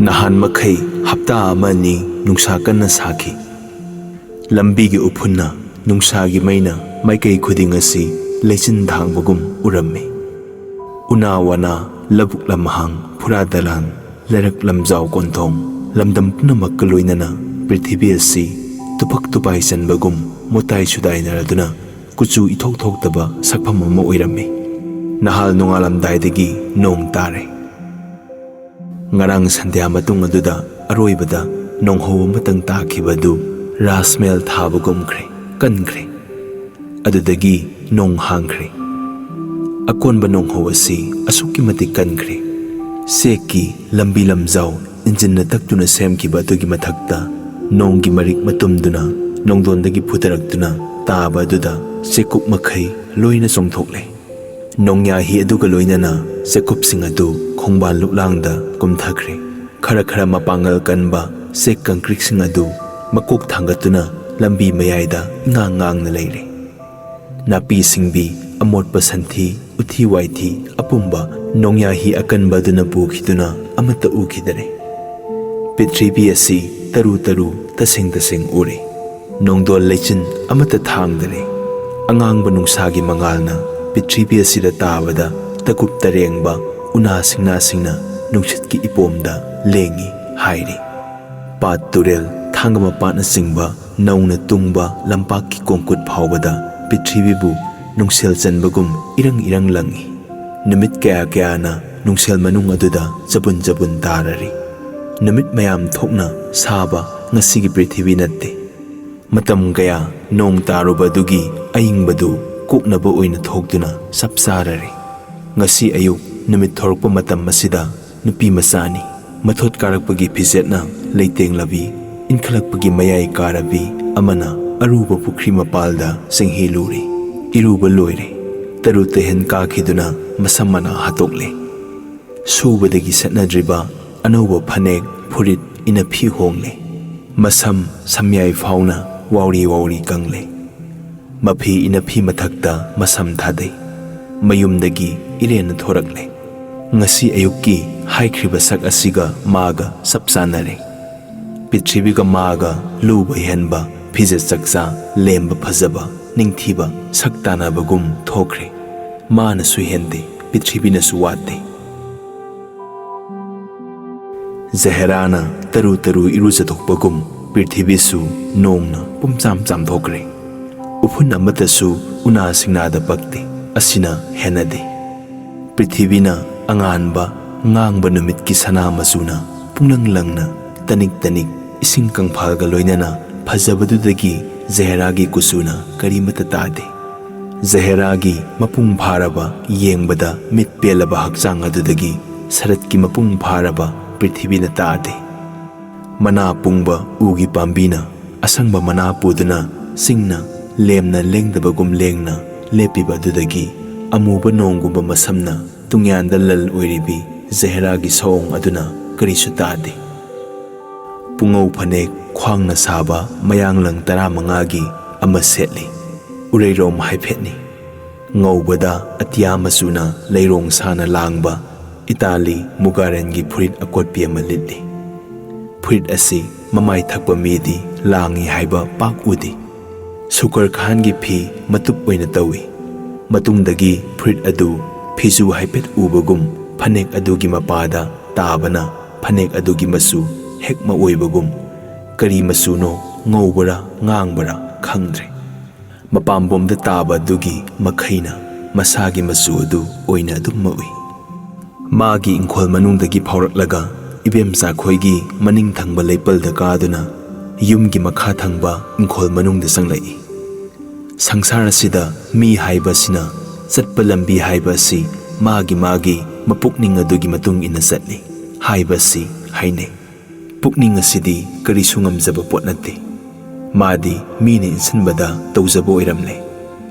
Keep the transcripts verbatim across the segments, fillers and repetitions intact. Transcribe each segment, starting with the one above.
ꯅꯍꯥꯟ ꯃꯈꯩ ꯍꯞꯇꯥ ꯑꯃ ꯑꯅꯤ ꯅꯨꯡꯁꯥ ꯀꯟꯅ ꯁꯥꯈꯤ꯫ ꯂꯝꯕꯤꯒꯤ ꯎꯐꯨꯟꯅ, ꯅꯨꯡꯁꯥꯒꯤ ꯃꯩꯅ ꯃꯥꯏꯀꯩ ꯈꯨꯗꯤꯡ ꯑꯁꯤ ꯂꯩꯆꯤꯟ ꯊꯥꯡꯕꯒꯨꯝ ꯎꯔꯝꯃꯤ꯫ ꯎꯅꯥ ꯋꯥꯅꯥ, ꯂꯧꯕꯨꯛ ꯂꯝꯍꯥꯡ, ꯐꯨꯔꯥ ꯗꯂꯥꯟ, ꯂꯩꯔꯛ ꯂꯝꯖꯥꯎ ꯀꯣꯟꯊꯣꯡ, ꯂꯝꯗꯝ ꯄꯨꯝꯅꯃꯛꯀ ꯂꯣꯏꯅꯅ ꯄ꯭ꯔꯤꯊꯤꯕꯤ ꯑꯁꯤ ꯇꯨꯐꯛ ꯇꯨꯄꯥꯏ ꯆꯟꯕꯒꯨꯝ ꯃꯨꯇꯥꯏ ꯁꯨꯗꯥꯏꯅꯔꯗꯨꯅ ꯀꯨꯆꯨ ꯏꯊꯣꯛ ꯊꯣꯛꯇꯕ ꯁꯛꯐꯝ ꯑꯃ ꯑꯣꯏꯔꯝꯃꯤ꯫ ꯅꯍꯥꯜ ꯅꯣꯡꯉꯥꯜꯂꯝꯗꯥꯏꯗꯒꯤ ꯅꯣꯡ ꯇꯥꯔꯦ꯫ ꯉꯔꯥꯡ ꯁꯟꯙ꯭ꯌꯥ ꯃꯇꯨꯡ ꯑꯗꯨꯗ ꯑꯔꯣꯏꯕꯗ ꯅꯣꯡꯍꯧ ꯑꯃꯇꯪ ꯇꯥꯈꯤꯕ ꯑꯗꯨ ꯔꯥꯁꯃꯦꯜ ꯊꯥꯕꯒꯨꯝꯈ꯭ꯔꯦ, ꯀꯟꯈ꯭ꯔꯦ꯫ ꯑꯗꯨꯗꯒꯤ ꯅꯣꯡ ꯍꯥꯡꯈ꯭ꯔꯦ꯫ ꯑꯀꯣꯟꯕ ꯅꯣꯡꯍꯧ ꯑꯁꯤ ꯑꯁꯨꯛꯀꯤ ꯃꯇꯤꯛ ꯀꯟꯈ꯭ꯔꯦ꯫ ꯆꯦꯛꯀꯤ ꯂꯝꯕꯤ ꯂꯝꯖꯥꯎ ꯏꯟꯖꯤꯟꯅ ꯇꯛꯇꯨꯅ ꯁꯦꯝꯈꯤꯕ ꯑꯗꯨꯒꯤ ꯃꯊꯛꯇ ꯅꯣꯡꯒꯤ ꯃꯔꯤꯛ ꯃꯇꯨꯝꯗꯨꯅ ꯅꯣꯡꯗꯣꯟꯗꯒꯤ ꯐꯨꯊꯔꯛꯇꯨꯅ ꯇꯥꯕ ꯑꯗꯨꯗ ꯆꯦꯛꯀꯨꯞ ꯃꯈꯩ ꯂꯣꯏꯅ ꯆꯣꯡꯊꯣꯛꯂꯦ꯫ ꯅꯣꯡꯌꯥ ꯍꯤ ꯑꯗꯨꯒ ꯂꯣꯏꯅꯅ ꯆꯦꯛꯀꯨꯞꯁꯤꯡ ꯑꯗꯨ ꯈꯣꯡꯕꯥꯟ ꯂꯨꯛꯂꯥꯡꯗ ꯀꯨꯝꯊꯈ꯭ꯔꯦ꯫ ꯈꯔ ꯈꯔ ꯃꯄꯥꯡꯒꯜ ꯀꯟꯕ ꯆꯦꯛ ꯀꯪꯀ꯭ꯔꯤꯠꯁꯤꯡ ꯑꯗꯨ ꯃꯀꯣꯛ ꯊꯥꯡꯒꯠꯇꯨꯅ ꯂꯝꯕꯤ ꯃꯌꯥꯏꯗ ꯏꯉꯥꯡ ꯉꯥꯡꯅ ꯂꯩꯔꯦ꯫ ꯅꯥꯄꯤ ꯁꯤꯡꯕꯤ, ꯑꯃꯣꯠꯄ ꯁꯟꯊꯤ, ꯎꯊꯤ ꯋꯥꯏꯊꯤ ꯑꯄꯨꯝꯕ ꯅꯣꯡꯌꯥ ꯍꯤ ꯑꯀꯟꯕ ꯑꯗꯨꯅ ꯄꯨꯈꯤꯗꯨꯅ ꯑꯃꯠꯇ ꯎꯈꯤꯗꯔꯦ꯫ ꯄ꯭ꯔꯤꯊꯤꯕꯤ ꯑꯁꯤ ꯇꯔꯨ ꯇꯔꯨ, ꯇꯁꯦꯡ ꯇꯁꯦꯡ ꯎꯔꯦ꯫ ꯅꯣꯡꯗꯣꯜ ꯂꯩꯆꯤꯟ ꯑꯃꯠꯇ ꯊꯥꯡꯗꯔꯦ꯫ ꯑꯉꯥꯡꯕ ꯅꯨꯡꯁꯥꯒꯤ ꯃꯉꯥꯜꯅ ꯄ꯭ꯔꯤꯊꯤꯕꯤ ꯑꯁꯤꯗ ꯇꯥꯕꯗ ꯇꯀꯨꯞ ꯇꯔꯦꯡꯕ ꯎꯅꯥ ꯁꯤꯡꯅꯥꯁꯤꯡꯅ ꯅꯨꯡꯁꯤꯠꯀꯤ ꯏꯄꯣꯝꯗ ꯂꯦꯡꯏ ꯍꯥꯏꯔꯤ꯫ ꯄꯥꯠ ꯇꯨꯔꯦꯜ, ꯊꯥꯡꯒ ꯃꯄꯥꯟꯅꯆꯤꯡꯕ ꯅꯧꯅ ꯇꯨꯡꯕ ꯂꯝꯄꯥꯛꯀꯤ ꯀꯣꯡꯀꯨꯠ ꯐꯥꯎꯕꯗ ꯄ꯭ꯔꯤꯊꯤꯕꯤꯕꯨ ꯅꯨꯡꯁꯦꯜ ꯆꯟꯕꯒꯨꯝ ꯏꯔꯪ ꯏꯔꯪ ꯂꯪꯏ꯫ ꯅꯨꯃꯤꯠ ꯀꯌꯥ ꯀꯌꯥꯅ ꯅꯨꯡꯁꯦꯜ ꯃꯅꯨꯡ ꯑꯗꯨꯗ ꯆꯕꯨꯟ ꯆꯕꯨꯟ ꯇꯥꯔꯔꯤ꯫ ꯅꯨꯃꯤꯠ ꯃꯌꯥꯝ ꯊꯣꯛꯅ ꯁꯥꯕ ꯉꯁꯤꯒꯤ ꯄ꯭ꯔꯤꯊꯤꯕꯤ ꯅꯠꯇꯦ꯫ ꯃꯇꯝ ꯀꯌꯥ ꯅꯣꯡ ꯇꯥꯔꯨꯕ ꯑꯗꯨꯒꯤ ꯑꯏꯪꯕꯗꯨ ꯀꯣꯛꯅꯕ ꯑꯣꯏꯅ ꯊꯣꯛꯇꯨꯅ ꯆꯞ ꯆꯥꯔꯔꯤ꯫ ꯉꯁꯤ ꯑꯌꯨꯛ ꯅꯨꯃꯤꯠ ꯊꯣꯔꯛꯄ ꯃꯇꯝ ꯑꯁꯤꯗ ꯅꯨꯄꯤ ꯃꯆꯥꯅꯤ꯫ ꯃꯊꯣꯠ ꯀꯥꯔꯛꯄꯒꯤ ꯐꯤꯖꯦꯠꯅ ꯂꯩꯇꯦꯡꯂꯕꯤ, ꯏꯟꯈꯠꯂꯛꯄꯒꯤ ꯃꯌꯥꯏ ꯀꯥꯔꯕꯤ ꯑꯃꯅ ꯑꯔꯨꯕ ꯄꯨꯈ꯭ꯔꯤ ꯃꯄꯥꯜꯗ ꯆꯤꯡꯍꯤ ꯂꯨꯔꯤ꯫ ꯏꯔꯨꯕ ꯂꯣꯏꯔꯦ꯫ ꯇꯔꯨ ꯇꯩꯍꯟ ꯀꯥꯈꯤꯗꯨꯅ ꯃꯁꯝ ꯃꯅꯥ ꯍꯥꯠꯇꯣꯛꯂꯦ꯫ ꯁꯨꯕꯗꯒꯤ ꯁꯦꯠꯅꯗ꯭ꯔꯤꯕ ꯑꯅꯧꯕ ꯐꯅꯦꯛ, ꯐꯨꯔꯤꯠ, ꯏꯅꯐꯤ ꯍꯣꯡꯂꯦ꯫ ꯃꯁꯝ ꯁꯝꯌꯥꯏ ꯐꯥꯎꯅ ꯋꯥꯎꯔꯤ ꯋꯥꯎꯔꯤ ꯀꯪꯂꯦ꯫ ꯃꯐꯤ ꯏꯅꯐꯤ ꯃꯊꯛꯇ ꯃꯁꯝ ꯊꯥꯗꯩ꯫ ꯃꯌꯨꯝꯗꯒꯤ ꯏꯔꯦꯟꯅ ꯊꯣꯔꯛꯂꯦ꯫ ꯉꯁꯤ ꯑꯌꯨꯛꯀꯤ ꯍꯥꯏꯈ꯭ꯔꯤꯕ ꯁꯛ ꯑꯁꯤꯒ ꯃꯥꯒ ꯆꯞ ꯆꯥꯟꯅꯔꯦ꯫ ꯄ꯭ꯔꯤꯊꯤꯕꯤꯒ ꯃꯥꯒ ꯂꯨꯕ ꯍꯦꯟꯕ, ꯐꯤꯖꯦꯠ ꯆꯛꯆꯥ, ꯂꯦꯝꯕ ꯐꯖꯕ, ꯅꯤꯡꯊꯤꯕ, ꯁꯛ ꯇꯥꯟꯅꯕꯒꯨꯝ ꯊꯣꯛꯈ꯭ꯔꯦ꯫ ꯃꯥꯅꯁꯨ ꯍꯦꯟꯗꯦ, ꯄ꯭ꯔꯤꯊꯤꯕꯤꯅꯁꯨ ꯋꯥꯠꯇꯦ꯫ ꯖꯍꯦꯔꯥꯅ ꯇꯔꯨ ꯇꯔꯨ ꯏꯔꯨꯖꯊꯣꯛꯄꯒꯨꯝ ꯄ꯭ꯔꯤꯊꯤꯕꯤꯁꯨ ꯅꯣꯡꯅ ꯄꯨꯝꯆꯥꯝ ꯆꯥꯝꯊꯣꯛꯈ꯭ꯔꯦ꯫ ꯎꯐꯨꯟ ꯑꯃꯠꯇꯁꯨ ꯎꯅꯥ ꯁꯤꯡꯅꯥꯗ ꯄꯛꯇꯦ꯫ ꯑꯁꯤꯅ ꯍꯦꯟꯅꯗꯦ꯫ ꯄ꯭ꯔꯤꯊꯤꯕꯤꯅ ꯑꯉꯥꯟꯕ ꯉꯥꯡꯕ ꯅꯨꯃꯤꯠꯀꯤ ꯁꯅꯥ ꯃꯆꯨꯅ ꯄꯨꯡꯂꯪ ꯂꯪꯅ, ꯇꯅꯤꯛ ꯇꯅꯤꯛ ꯏꯁꯤꯡ ꯀꯪꯐꯥꯜꯒ ꯂꯣꯏꯅꯅ ꯐꯖꯕꯗꯨꯗꯒꯤ ꯖꯍꯦꯔꯥꯒꯤ ꯀꯨꯆꯨꯅ ꯀꯔꯤꯃꯠꯇ ꯇꯥꯗꯦ꯫ ꯖꯍꯦꯔꯥꯒꯤ ꯃꯄꯨꯡ ꯐꯥꯔꯕ, ꯌꯦꯡꯕꯗ ꯃꯤꯠ ꯄꯦꯜꯂꯕ ꯍꯛꯆꯥꯡ ꯑꯗꯨꯗꯒꯤ ꯁꯔꯠꯀꯤ ꯃꯄꯨꯡ ꯐꯥꯔꯕ ꯄ꯭ꯔꯤꯊꯤꯕꯤꯅ ꯇꯥꯗꯦ꯫ ꯃꯅꯥ ꯄꯨꯡꯕ ꯎꯒꯤ ꯄꯥꯝꯕꯤꯅ ꯑꯁꯪꯕ ꯃꯅꯥ ꯄꯨꯗꯨꯅ ꯆꯤꯡꯅ ꯂꯦꯝꯅ ꯂꯦꯡꯗꯕꯒꯨꯝ ꯂꯦꯡꯅ ꯂꯦꯞꯄꯤꯕ ꯑꯗꯨꯗꯒꯤ ꯑꯃꯨꯕ ꯅꯣꯡꯒꯨꯝꯕ ꯃꯁꯝꯅ ꯇꯨꯡꯌꯥꯟꯗ ꯂꯜ ꯑꯣꯏꯔꯤꯕꯤ ꯖꯍꯦꯔꯥꯒꯤ ꯁꯑꯣꯡ ꯑꯗꯨꯅ ꯀꯔꯤꯁꯨ ꯇꯥꯗꯦ꯫ ꯄꯨꯡꯉꯧ ꯐꯅꯦꯛ ꯈ꯭ꯋꯥꯡꯅ ꯁꯥꯕ ꯃꯌꯥꯡꯂꯪ ꯇꯔꯥꯃꯉꯥꯒꯤ ꯑꯃ ꯁꯦꯠꯂꯤ꯫ ꯎꯔꯩꯔꯣꯝ ꯍꯥꯏꯐꯦꯠꯅꯤ꯫ ꯉꯧꯕꯗ ꯑꯇꯤꯌꯥ ꯃꯆꯨꯅ ꯂꯩꯔꯣꯡ ꯁꯥꯅ ꯂꯥꯡꯕ ꯏꯇꯥꯂꯤ ꯃꯨꯒꯥꯔꯦꯟꯒꯤ ꯐꯨꯔꯤꯠ ꯑꯀꯣꯠꯄꯤ ꯑꯃ ꯂꯤꯠꯂꯤ꯫ ꯐꯨꯔꯤꯠ ꯑꯁꯤ ꯃꯃꯥꯏ ꯊꯛꯄ ꯃꯤꯗꯤ ꯂꯥꯡꯉꯤ ꯍꯥꯏꯕ ꯄꯥꯛ ꯎꯗꯦ꯫ ꯁꯨꯀꯔ ꯈꯥꯟꯒꯤ ꯐꯤ ꯃꯇꯨꯞ ꯑꯣꯏꯅ ꯇꯧꯏ꯫ ꯃꯇꯨꯡꯗꯒꯤ ꯐꯨꯔꯤꯠ ꯑꯗꯨ ꯐꯤꯖꯨ ꯍꯥꯏꯐꯦꯠ ꯎꯕꯒꯨꯝ ꯐꯅꯦꯛ ꯑꯗꯨꯒꯤ ꯃꯄꯥꯗ ꯇꯥꯕꯅ ꯐꯅꯦꯛ ꯑꯗꯨꯒꯤ ꯃꯆꯨ ꯍꯦꯛ ꯃꯑꯣꯏꯕꯒꯨꯝ꯫ ꯀꯔꯤ ꯃꯆꯨꯅꯣ, ꯉꯧꯕꯔꯥ ꯉꯥꯡꯕꯔꯥ ꯈꯪꯗ꯭ꯔꯦ꯫ ꯃꯄꯥꯝꯕꯣꯝꯗ ꯇꯥꯕ ꯑꯗꯨꯒꯤ ꯃꯈꯩꯅ ꯃꯁꯥꯒꯤ ꯃꯆꯨ ꯑꯗꯨ ꯑꯣꯏꯅ ꯑꯗꯨꯝ ꯃꯛꯏ꯫ ꯃꯥꯒꯤ ꯏꯪꯈꯣꯜ ꯃꯅꯨꯡꯗꯒꯤ ꯐꯥꯎꯔꯛꯂꯒ ꯏꯕꯦꯝꯆꯥ ꯈꯣꯏꯒꯤ ꯃꯅꯤꯡ ꯊꯪꯕ ꯂꯩꯄꯜꯗ ꯀꯥꯗꯨꯅ ꯌꯨꯝꯒꯤ ꯃꯈꯥ ꯊꯪꯕ ꯏꯪꯈꯣꯜ ꯃꯅꯨꯡꯗ ꯆꯪꯂꯛꯏ꯫ ꯁꯪꯁꯥꯔ ꯑꯁꯤꯗ ꯃꯤ ꯍꯥꯏꯕ ꯑꯁꯤꯅ ꯆꯠꯄ ꯂꯝꯕꯤ ꯍꯥꯏꯕ ꯑꯁꯤ ꯃꯥꯒꯤ ꯃꯥꯒꯤ ꯃꯄꯨꯛꯅꯤꯡ ꯑꯗꯨꯒꯤ ꯃꯇꯨꯡ ꯏꯟꯅ ꯆꯠꯂꯤ ꯍꯥꯏꯕ ꯑꯁꯤ ꯍꯥꯏꯅꯩ꯫ ꯄꯨꯛꯅꯤꯡ ꯑꯁꯤꯗꯤ ꯀꯔꯤꯁꯨ ꯉꯝꯖꯕ ꯄꯣꯠ ꯅꯠꯇꯦ꯫ ꯃꯥꯗꯤ ꯃꯤꯅ ꯏꯟꯁꯤꯟꯕꯗ ꯇꯧꯖꯕ ꯑꯣꯏꯔꯝꯂꯦ꯫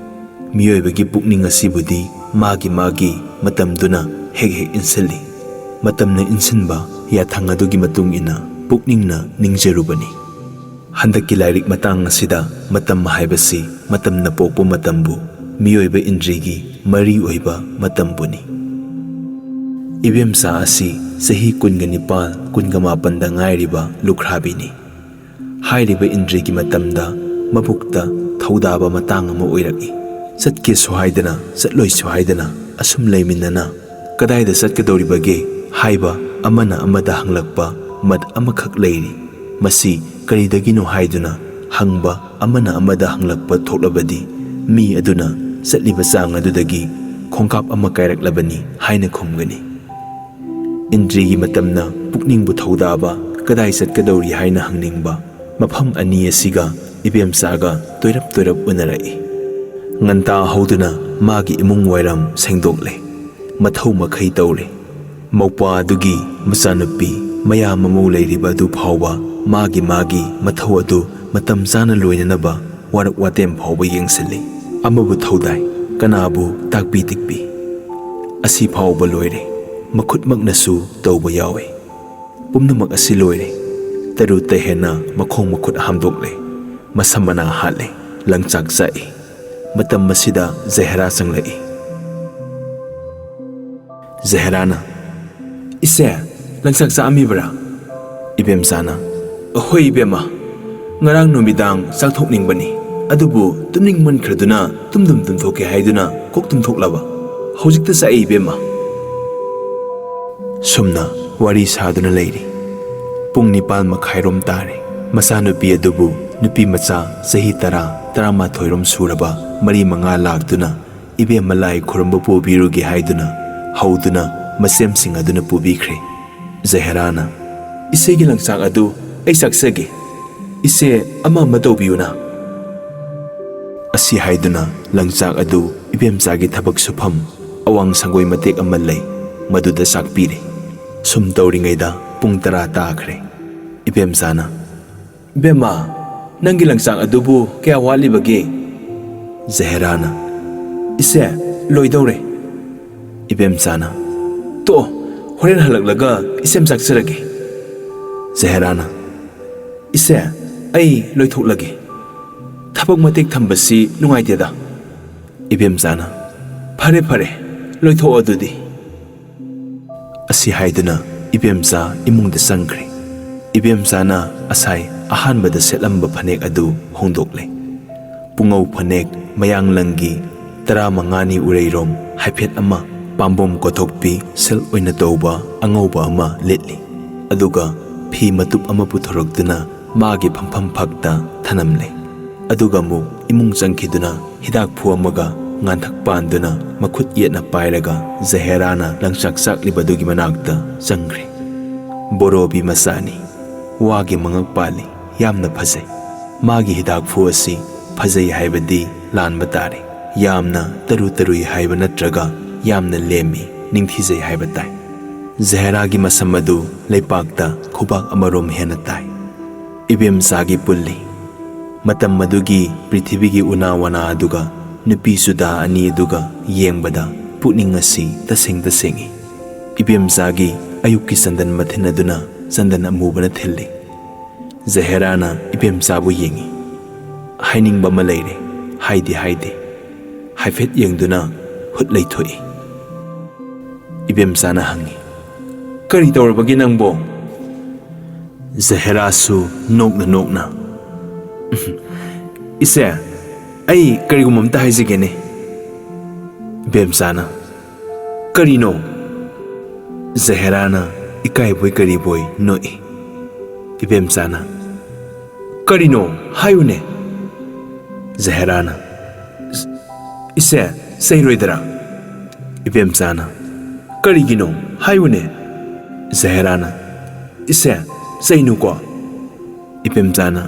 ꯃꯤꯑꯣꯏꯕꯒꯤ ꯄꯨꯛꯅꯤꯡ ꯑꯁꯤꯕꯨꯗꯤ ꯃꯥꯒꯤ ꯃꯥꯒꯤ ꯃꯇꯝꯗꯨꯅ ꯍꯦꯛ ꯍꯦꯛ ꯏꯟꯁꯤꯜꯂꯤ꯫ ꯃꯇꯝꯅ ꯏꯟꯁꯤꯟꯕ ꯌꯥꯊꯪ ꯑꯗꯨꯒꯤ ꯃꯇꯨꯡ ꯏꯟꯅ ꯄꯨꯛꯅꯤꯡꯅ ꯅꯤꯡꯖꯔꯨꯕꯅꯤ꯫ ꯍꯟꯗꯛꯀꯤ ꯂꯥꯏꯔꯤꯛ ꯃꯇꯥꯡ ꯑꯁꯤꯗ ꯃꯇꯝ ꯍꯥꯏꯕꯁꯤ ꯃꯇꯝꯅ ꯄꯣꯛꯄ ꯃꯇꯝꯕꯨ, ꯃꯤꯑꯣꯏꯕ ꯏꯟꯗ꯭ꯔꯤꯒꯤ ꯃꯔꯤ ꯑꯣꯏꯕ ꯃꯇꯝꯕꯨꯅꯤ꯫ ꯏꯕꯦꯝꯆꯥ ꯑꯁꯤ ꯆꯍꯤ ꯀꯨꯟꯒ ꯅꯤꯄꯥꯜ, ꯀꯨꯟꯒ ꯃꯥꯄꯟꯗ ꯉꯥꯏꯔꯤꯕ ꯂꯨꯈ꯭ꯔꯥꯕꯤꯅꯤ꯫ ꯍꯥꯏꯔꯤꯕ ꯏꯟꯗ꯭ꯔꯤꯒꯤ ꯃꯇꯝꯗ ꯃꯕꯨꯛꯇ ꯊꯧꯗꯥꯕ ꯃꯇꯥꯡ ꯑꯃ ꯑꯣꯏꯔꯛꯏ꯫ ꯆꯠꯀꯦꯁꯨ ꯍꯥꯏꯗꯅ, ꯆꯠꯂꯣꯏꯁꯨ ꯍꯥꯏꯗꯅ ꯑꯁꯨꯝ ꯂꯩꯃꯤꯟꯅꯅ ꯀꯗꯥꯏꯗ ꯆꯠꯀꯗꯧꯔꯤꯕꯒꯦ ꯍꯥꯏꯕ ꯑꯃꯅ ꯑꯃꯗ ꯍꯪꯂꯛꯄ ꯃꯠ ꯑꯃꯈꯛ ꯂꯩꯔꯤ꯫ ꯃꯁꯤ ꯀꯔꯤꯗꯒꯤꯅꯣ ꯍꯥꯏꯗꯨꯅ ꯍꯪꯕ ꯑꯃꯅ ꯑꯃꯗ ꯍꯪꯂꯛꯄ ꯊꯣꯛꯂꯕꯗꯤ ꯃꯤ ꯑꯗꯨꯅ ꯆꯠꯂꯤꯕ ꯆꯥꯡ ꯑꯗꯨꯗꯒꯤ ꯈꯣꯡꯀꯥꯞ ꯑꯃ ꯀꯥꯏꯔꯛꯂꯕꯅꯤ ꯍꯥꯏꯅ ꯈꯨꯝꯒꯅꯤ꯫ ꯏꯟꯗ꯭ꯔꯤꯒꯤ ꯃꯇꯝꯅ ꯄꯨꯛꯅꯤꯡꯕꯨ ꯊꯧꯗꯥꯕ, ꯀꯗꯥꯏ ꯆꯠꯀꯗꯧꯔꯤ ꯍꯥꯏꯅ ꯍꯪꯅꯤꯡꯕ, ꯃꯐꯝ ꯑꯅꯤ ꯑꯁꯤꯒ ꯏꯕꯦꯝꯆꯥꯒ ꯇꯣꯏꯔꯞ ꯇꯣꯏꯔꯞ ꯎꯅꯔꯛꯏ꯫ ꯉꯟꯇꯥ ꯍꯧꯗꯨꯅ ꯃꯥꯒꯤ ꯏꯃꯨꯡ ꯋꯥꯏꯔꯝ ꯁꯦꯡꯗꯣꯛꯂꯦ, ꯃꯊꯧ ꯃꯈꯩ ꯇꯧꯔꯦ꯫ ꯃꯧꯄ꯭ꯋꯥ ꯑꯗꯨꯒꯤ ꯃꯆꯥꯅꯨꯄꯤ ꯃꯌꯥ ꯃꯃꯧ ꯂꯩꯔꯤꯕ ꯑꯗꯨ ꯐꯥꯎꯕ ꯃꯥꯒꯤ ꯃꯥꯒꯤ ꯃꯊꯧ ꯑꯗꯨ ꯃꯇꯝ ꯆꯥꯅ ꯂꯣꯏꯅꯅꯕ ꯋꯥꯔꯛ ꯋꯥꯇꯦꯝ ꯐꯥꯎꯕ ꯌꯦꯡꯁꯤꯜꯂꯤ꯫ ꯑꯃꯕꯨ ꯊꯧꯗꯥꯏ, ꯀꯅꯥꯕꯨ ꯇꯥꯛꯄꯤ ꯇꯤꯛꯄꯤ, ꯑꯁꯤ ꯐꯥꯎꯕ ꯂꯣꯏꯔꯦ꯫ ꯃꯈꯨꯠꯃꯛꯅꯁꯨ ꯇꯧꯕ ꯌꯥꯎꯏ꯫ ꯄꯨꯝꯅꯃꯛ ꯑꯁꯤ ꯂꯣꯏꯔꯦ꯫ ꯇꯔꯨ ꯇꯍꯦꯟꯅ ꯃꯈꯣꯡ ꯃꯈꯨꯠ ꯍꯥꯝꯗꯣꯛꯂꯦ, ꯃꯁꯝ ꯃꯅꯥ ꯍꯥꯠꯂꯦ, ꯂꯪꯆꯥꯛ ꯆꯥꯛꯏ꯫ ꯃꯇꯝ ꯑꯁꯤꯗ ꯖꯍꯦꯔꯥ ꯆꯪꯂꯛꯏ꯫ ꯖꯍꯦꯔꯥꯅ, "ꯏꯆꯦ, ꯂꯪꯆꯥꯛ ꯆꯥꯛꯑꯝꯃꯤꯕ꯭ꯔꯥ?" ꯏꯕꯦꯝꯆꯥꯅ, "ꯍꯣꯏ ꯏꯕꯦꯝꯃ, ꯉꯔꯥꯡ ꯅꯨꯃꯤꯗꯥꯡ ꯆꯥꯛꯊꯣꯛꯅꯤꯡꯕꯅꯤ, ꯑꯗꯨꯕꯨ ꯇꯨꯝꯅꯤꯡꯃꯟꯈ꯭ꯔꯗꯨꯅ ꯇꯨꯝꯗꯨꯝ ꯇꯨꯝꯊꯣꯛꯀꯦ ꯍꯥꯏꯗꯨꯅ ꯀꯣꯛ ꯇꯨꯝꯊꯣꯛꯂꯕ꯫ ꯍꯧꯖꯤꯛꯇ ꯆꯥꯛꯏ ꯏꯕꯦꯝꯃ꯫" ꯁꯨꯝꯅ ꯋꯥꯔꯤ ꯁꯥꯗꯨꯅ ꯂꯩꯔꯤ꯫ ꯄꯨꯡ ꯅꯤꯄꯥꯜ ꯃꯈꯥꯏꯔꯣꯝ ꯇꯥꯔꯦ꯫ ꯃꯆꯥꯅꯨꯄꯤ ꯑꯗꯨꯕꯨ ꯅꯨꯄꯤ ꯃꯆꯥ ꯆꯍꯤ ꯇꯔꯥ, ꯇꯔꯥꯃꯥꯊꯣꯏꯔꯣꯝ ꯁꯨꯔꯕ ꯃꯔꯤ ꯃꯉꯥ ꯂꯥꯛꯇꯨꯅ ꯏꯕꯦꯝꯃ ꯂꯥꯏ ꯈꯨꯔꯨꯝꯕ ꯄꯨꯕꯤꯔꯨꯒꯦ ꯍꯥꯏꯗꯨꯅ ꯍꯧꯗꯨꯅ ꯃꯆꯦꯝꯁꯤꯡ ꯑꯗꯨꯅ ꯄꯨꯕꯤꯈ꯭ꯔꯦ꯫ ꯖꯍꯦꯔꯥꯅ, "ꯏꯆꯦꯒꯤ ꯂꯪꯆꯥꯛ ꯑꯗꯨ ꯑꯩ ꯆꯥꯛꯆꯒꯦ꯫ ꯏꯆꯦ, ꯑꯃ ꯑꯃ ꯇꯧꯕꯤꯌꯨꯅ꯫" ꯑꯁꯤ ꯍꯥꯏꯗꯨꯅ ꯂꯪꯆꯥꯛ ꯑꯗꯨ ꯏꯕꯦꯝꯆꯥꯒꯤ ꯊꯕꯛ ꯁꯨꯐꯝ ꯑꯋꯥꯡ ꯁꯪꯒꯣꯏ ꯃꯇꯦꯛ ꯑꯃ ꯂꯩ, ꯃꯗꯨꯗ ꯆꯥꯛꯄꯤꯔꯦ꯫ ꯁꯨꯝ ꯇꯧꯔꯤꯉꯩꯗ ꯄꯨꯡ ꯇꯔꯥ ꯇꯥꯈ꯭ꯔꯦ꯫ ꯏꯕꯦꯝꯆꯥꯅ, "ꯏꯕꯦꯝꯃ, ꯅꯪꯒꯤ ꯂꯪꯆꯥꯛ ꯑꯗꯨꯕꯨ ꯀꯌꯥ ꯋꯥꯠꯂꯤꯕꯒꯦ?" ꯖꯍꯦꯔꯥꯅ, "ꯏꯆꯦ, ꯂꯣꯏꯗꯧꯔꯦ꯫" ꯏꯕꯦꯝꯆꯥꯅ, "ꯇꯣꯛꯑꯣ, ꯍꯣꯔꯦꯟ ꯍꯜꯂꯛꯂꯒ ꯏꯆꯦꯝ ꯆꯥꯛꯆꯔꯒꯦ꯫" ꯖꯍꯦꯔꯥꯅ, "ꯏꯆꯦ, ꯑꯩ ꯂꯣꯏꯊꯣꯛꯂꯒꯦ꯫ ꯊꯕꯛ ꯃꯇꯦꯛ ꯊꯝꯕꯁꯤ ꯅꯨꯡꯉꯥꯏꯇꯦꯗ꯫" ꯏꯕꯦꯝꯆꯥꯅ, "ꯐꯔꯦ, ꯐꯔꯦ, ꯂꯣꯏꯊꯣꯛꯑꯣ ꯑꯗꯨꯗꯤ꯫" ꯑꯁꯤ ꯍꯥꯏꯗꯨꯅ ꯏꯕꯦꯝꯆꯥ ꯏꯃꯨꯡꯗ ꯆꯪꯈ꯭ꯔꯦ꯫ ꯏꯕꯦꯝꯆꯥꯅ ꯑꯁꯥꯏ ꯑꯍꯥꯟꯕꯗ ꯁꯦꯠꯂꯝꯕ ꯐꯅꯦꯛ ꯑꯗꯨ ꯍꯣꯡꯗꯣꯛꯂꯦ꯫ ꯄꯨꯉꯧ ꯐꯅꯦꯛ, ꯃꯌꯥꯡ ꯂꯪꯒꯤ, ꯇꯔꯥꯃꯉꯥꯅꯤ ꯎꯔꯩꯔꯣꯝ ꯍꯥꯏꯐꯦꯠ ꯑꯃ, ꯄꯥꯝꯕꯣꯝ ꯀꯣꯊꯣꯛꯄꯤ silk ꯑꯣꯏꯅ ꯇꯧꯕ ꯑꯉꯧꯕ ꯑꯃ ꯂꯤꯠꯂꯤ꯫ ꯑꯗꯨꯒ ꯐꯤ ꯃꯇꯨꯞ ꯑꯃ ꯄꯨꯊꯣꯔꯛꯇꯨꯅ ꯃꯥꯒꯤ ꯐꯝꯐꯝ ꯐꯛꯇ ꯊꯅꯝꯂꯦ꯫ ꯑꯗꯨꯒ ꯑꯃꯨꯛ ꯏꯃꯨꯡ ꯆꯪꯈꯤꯗꯨꯅ ꯍꯤꯗꯥꯛꯐꯨ ꯑꯃꯒ ꯉꯥꯟꯊꯛ ꯄꯥꯟꯗꯨꯅ ꯃꯈꯨꯠ ꯌꯦꯠꯅ ꯄꯥꯏꯔꯒ ꯖꯍꯦꯔꯥꯅ ꯂꯪꯆꯥꯛ ꯆꯥꯛꯂꯤꯕꯗꯨꯒꯤ ꯃꯅꯥꯛꯇ ꯆꯪꯈ꯭ꯔꯦ꯫ ꯕꯣꯔꯣꯕꯤ ꯃꯆꯥꯅꯤ꯫ ꯋꯥꯒꯤ ꯃꯉꯛ ꯄꯥꯜꯂꯤ꯫ ꯌꯥꯝꯅ ꯐꯖꯩ꯫ ꯃꯥꯒꯤ ꯍꯤꯗꯥꯛꯐꯨ ꯑꯁꯤ ꯐꯖꯩ ꯍꯥꯏꯕꯗꯤ ꯂꯥꯟꯕ ꯇꯥꯔꯦ꯫ ꯌꯥꯝꯅ ꯇꯔꯨ ꯇꯔꯨꯏ ꯍꯥꯏꯕ ꯅꯠꯇ꯭ꯔꯒ ꯌꯥꯝꯅ ꯂꯦꯝꯃꯤ, ꯅꯤꯡꯊꯤꯖꯩ ꯍꯥꯏꯕ ꯇꯥꯏ꯫ ꯖꯍꯦꯔꯥꯒꯤ ꯃꯁꯝ ꯑꯗꯨ ꯂꯩꯄꯥꯛꯇ ꯈꯨꯕꯥꯛ ꯑꯃꯔꯣꯝ ꯍꯦꯟꯅ ꯇꯥꯏ꯫ ꯏꯕꯦꯝꯆꯥꯒꯤ ꯄꯨꯜꯂꯤ꯫ ꯃꯇꯝ ꯑꯗꯨꯒꯤ ꯄ꯭ꯔꯤꯊꯤꯕꯤꯒꯤ ꯎꯅꯥ ꯋꯥꯅꯥ ꯑꯗꯨꯒ ꯅꯨꯄꯤ ꯆꯨꯗꯥ ꯑꯅꯤ ꯑꯗꯨꯒ ꯌꯦꯡꯕꯗ ꯄꯨꯛꯅꯤꯡ ꯑꯁꯤ ꯇꯁꯦꯡ ꯇꯁꯦꯡꯉꯤ꯫ ꯏꯕꯦꯝꯆꯥꯒꯤ ꯑꯌꯨꯛꯀꯤ ꯆꯟꯗꯟ ꯃꯊꯤꯟ ꯑꯗꯨꯅ ꯆꯟꯗꯟ ꯑꯃꯨꯕꯅ ꯊꯤꯜꯂꯤ꯫ ꯖꯍꯦꯔꯥꯅ ꯏꯕꯦꯝꯆꯥꯕꯨ ꯌꯦꯡꯉꯤ꯫ ꯍꯥꯏꯅꯤꯡꯕ ꯑꯃ ꯂꯩꯔꯦ, ꯍꯥꯏꯗꯤ ꯍꯥꯏꯗꯦ꯫ ꯍꯥꯏꯐꯦꯠ ꯌꯦꯡꯗꯨꯅ ꯍꯨꯠ ꯂꯩꯊꯣꯛꯏ꯫ ꯏꯕꯦꯝꯆꯥꯅ ꯍꯪꯉꯤ, "ꯀꯔꯤ ꯇꯧꯔꯕꯒꯦ ꯅꯪꯕꯣ?" ꯖꯍꯦꯔꯥꯁꯨ ꯅꯣꯛꯅ ꯅꯣꯛꯅ, "ꯏꯆꯦ, ꯑꯩ ꯀꯔꯤꯒꯨꯝꯕ ꯑꯝꯇ ꯍꯥꯏꯖꯒꯦꯅꯦ꯫" ꯏꯕꯦꯝꯆꯥꯅ, "ꯀꯔꯤꯅꯣ?" ꯖꯍꯦꯔꯥꯅ ꯏꯀꯥꯏꯕꯣꯏ ꯀꯔꯤꯕꯣꯏ ꯅꯣꯛꯏ꯫ ꯏꯕꯦꯝꯆꯥꯅ, "ꯀꯔꯤꯅꯣ? ꯍꯥꯏꯌꯨꯅꯦ꯫" ꯖꯍꯦꯔꯥꯅ, "ꯏꯆꯦ, ꯆꯩꯔꯣꯏꯗꯔꯥ?" ꯏꯕꯦꯝꯆꯥꯅ, "ꯀꯔꯤꯒꯤꯅꯣ? ꯍꯥꯏꯌꯨꯅꯦ꯫" ꯖꯍꯦꯔꯥꯅ, "ꯏꯆꯦ, ꯆꯩꯅꯨꯀꯣ꯫" ꯏꯕꯦꯝꯆꯥꯅ,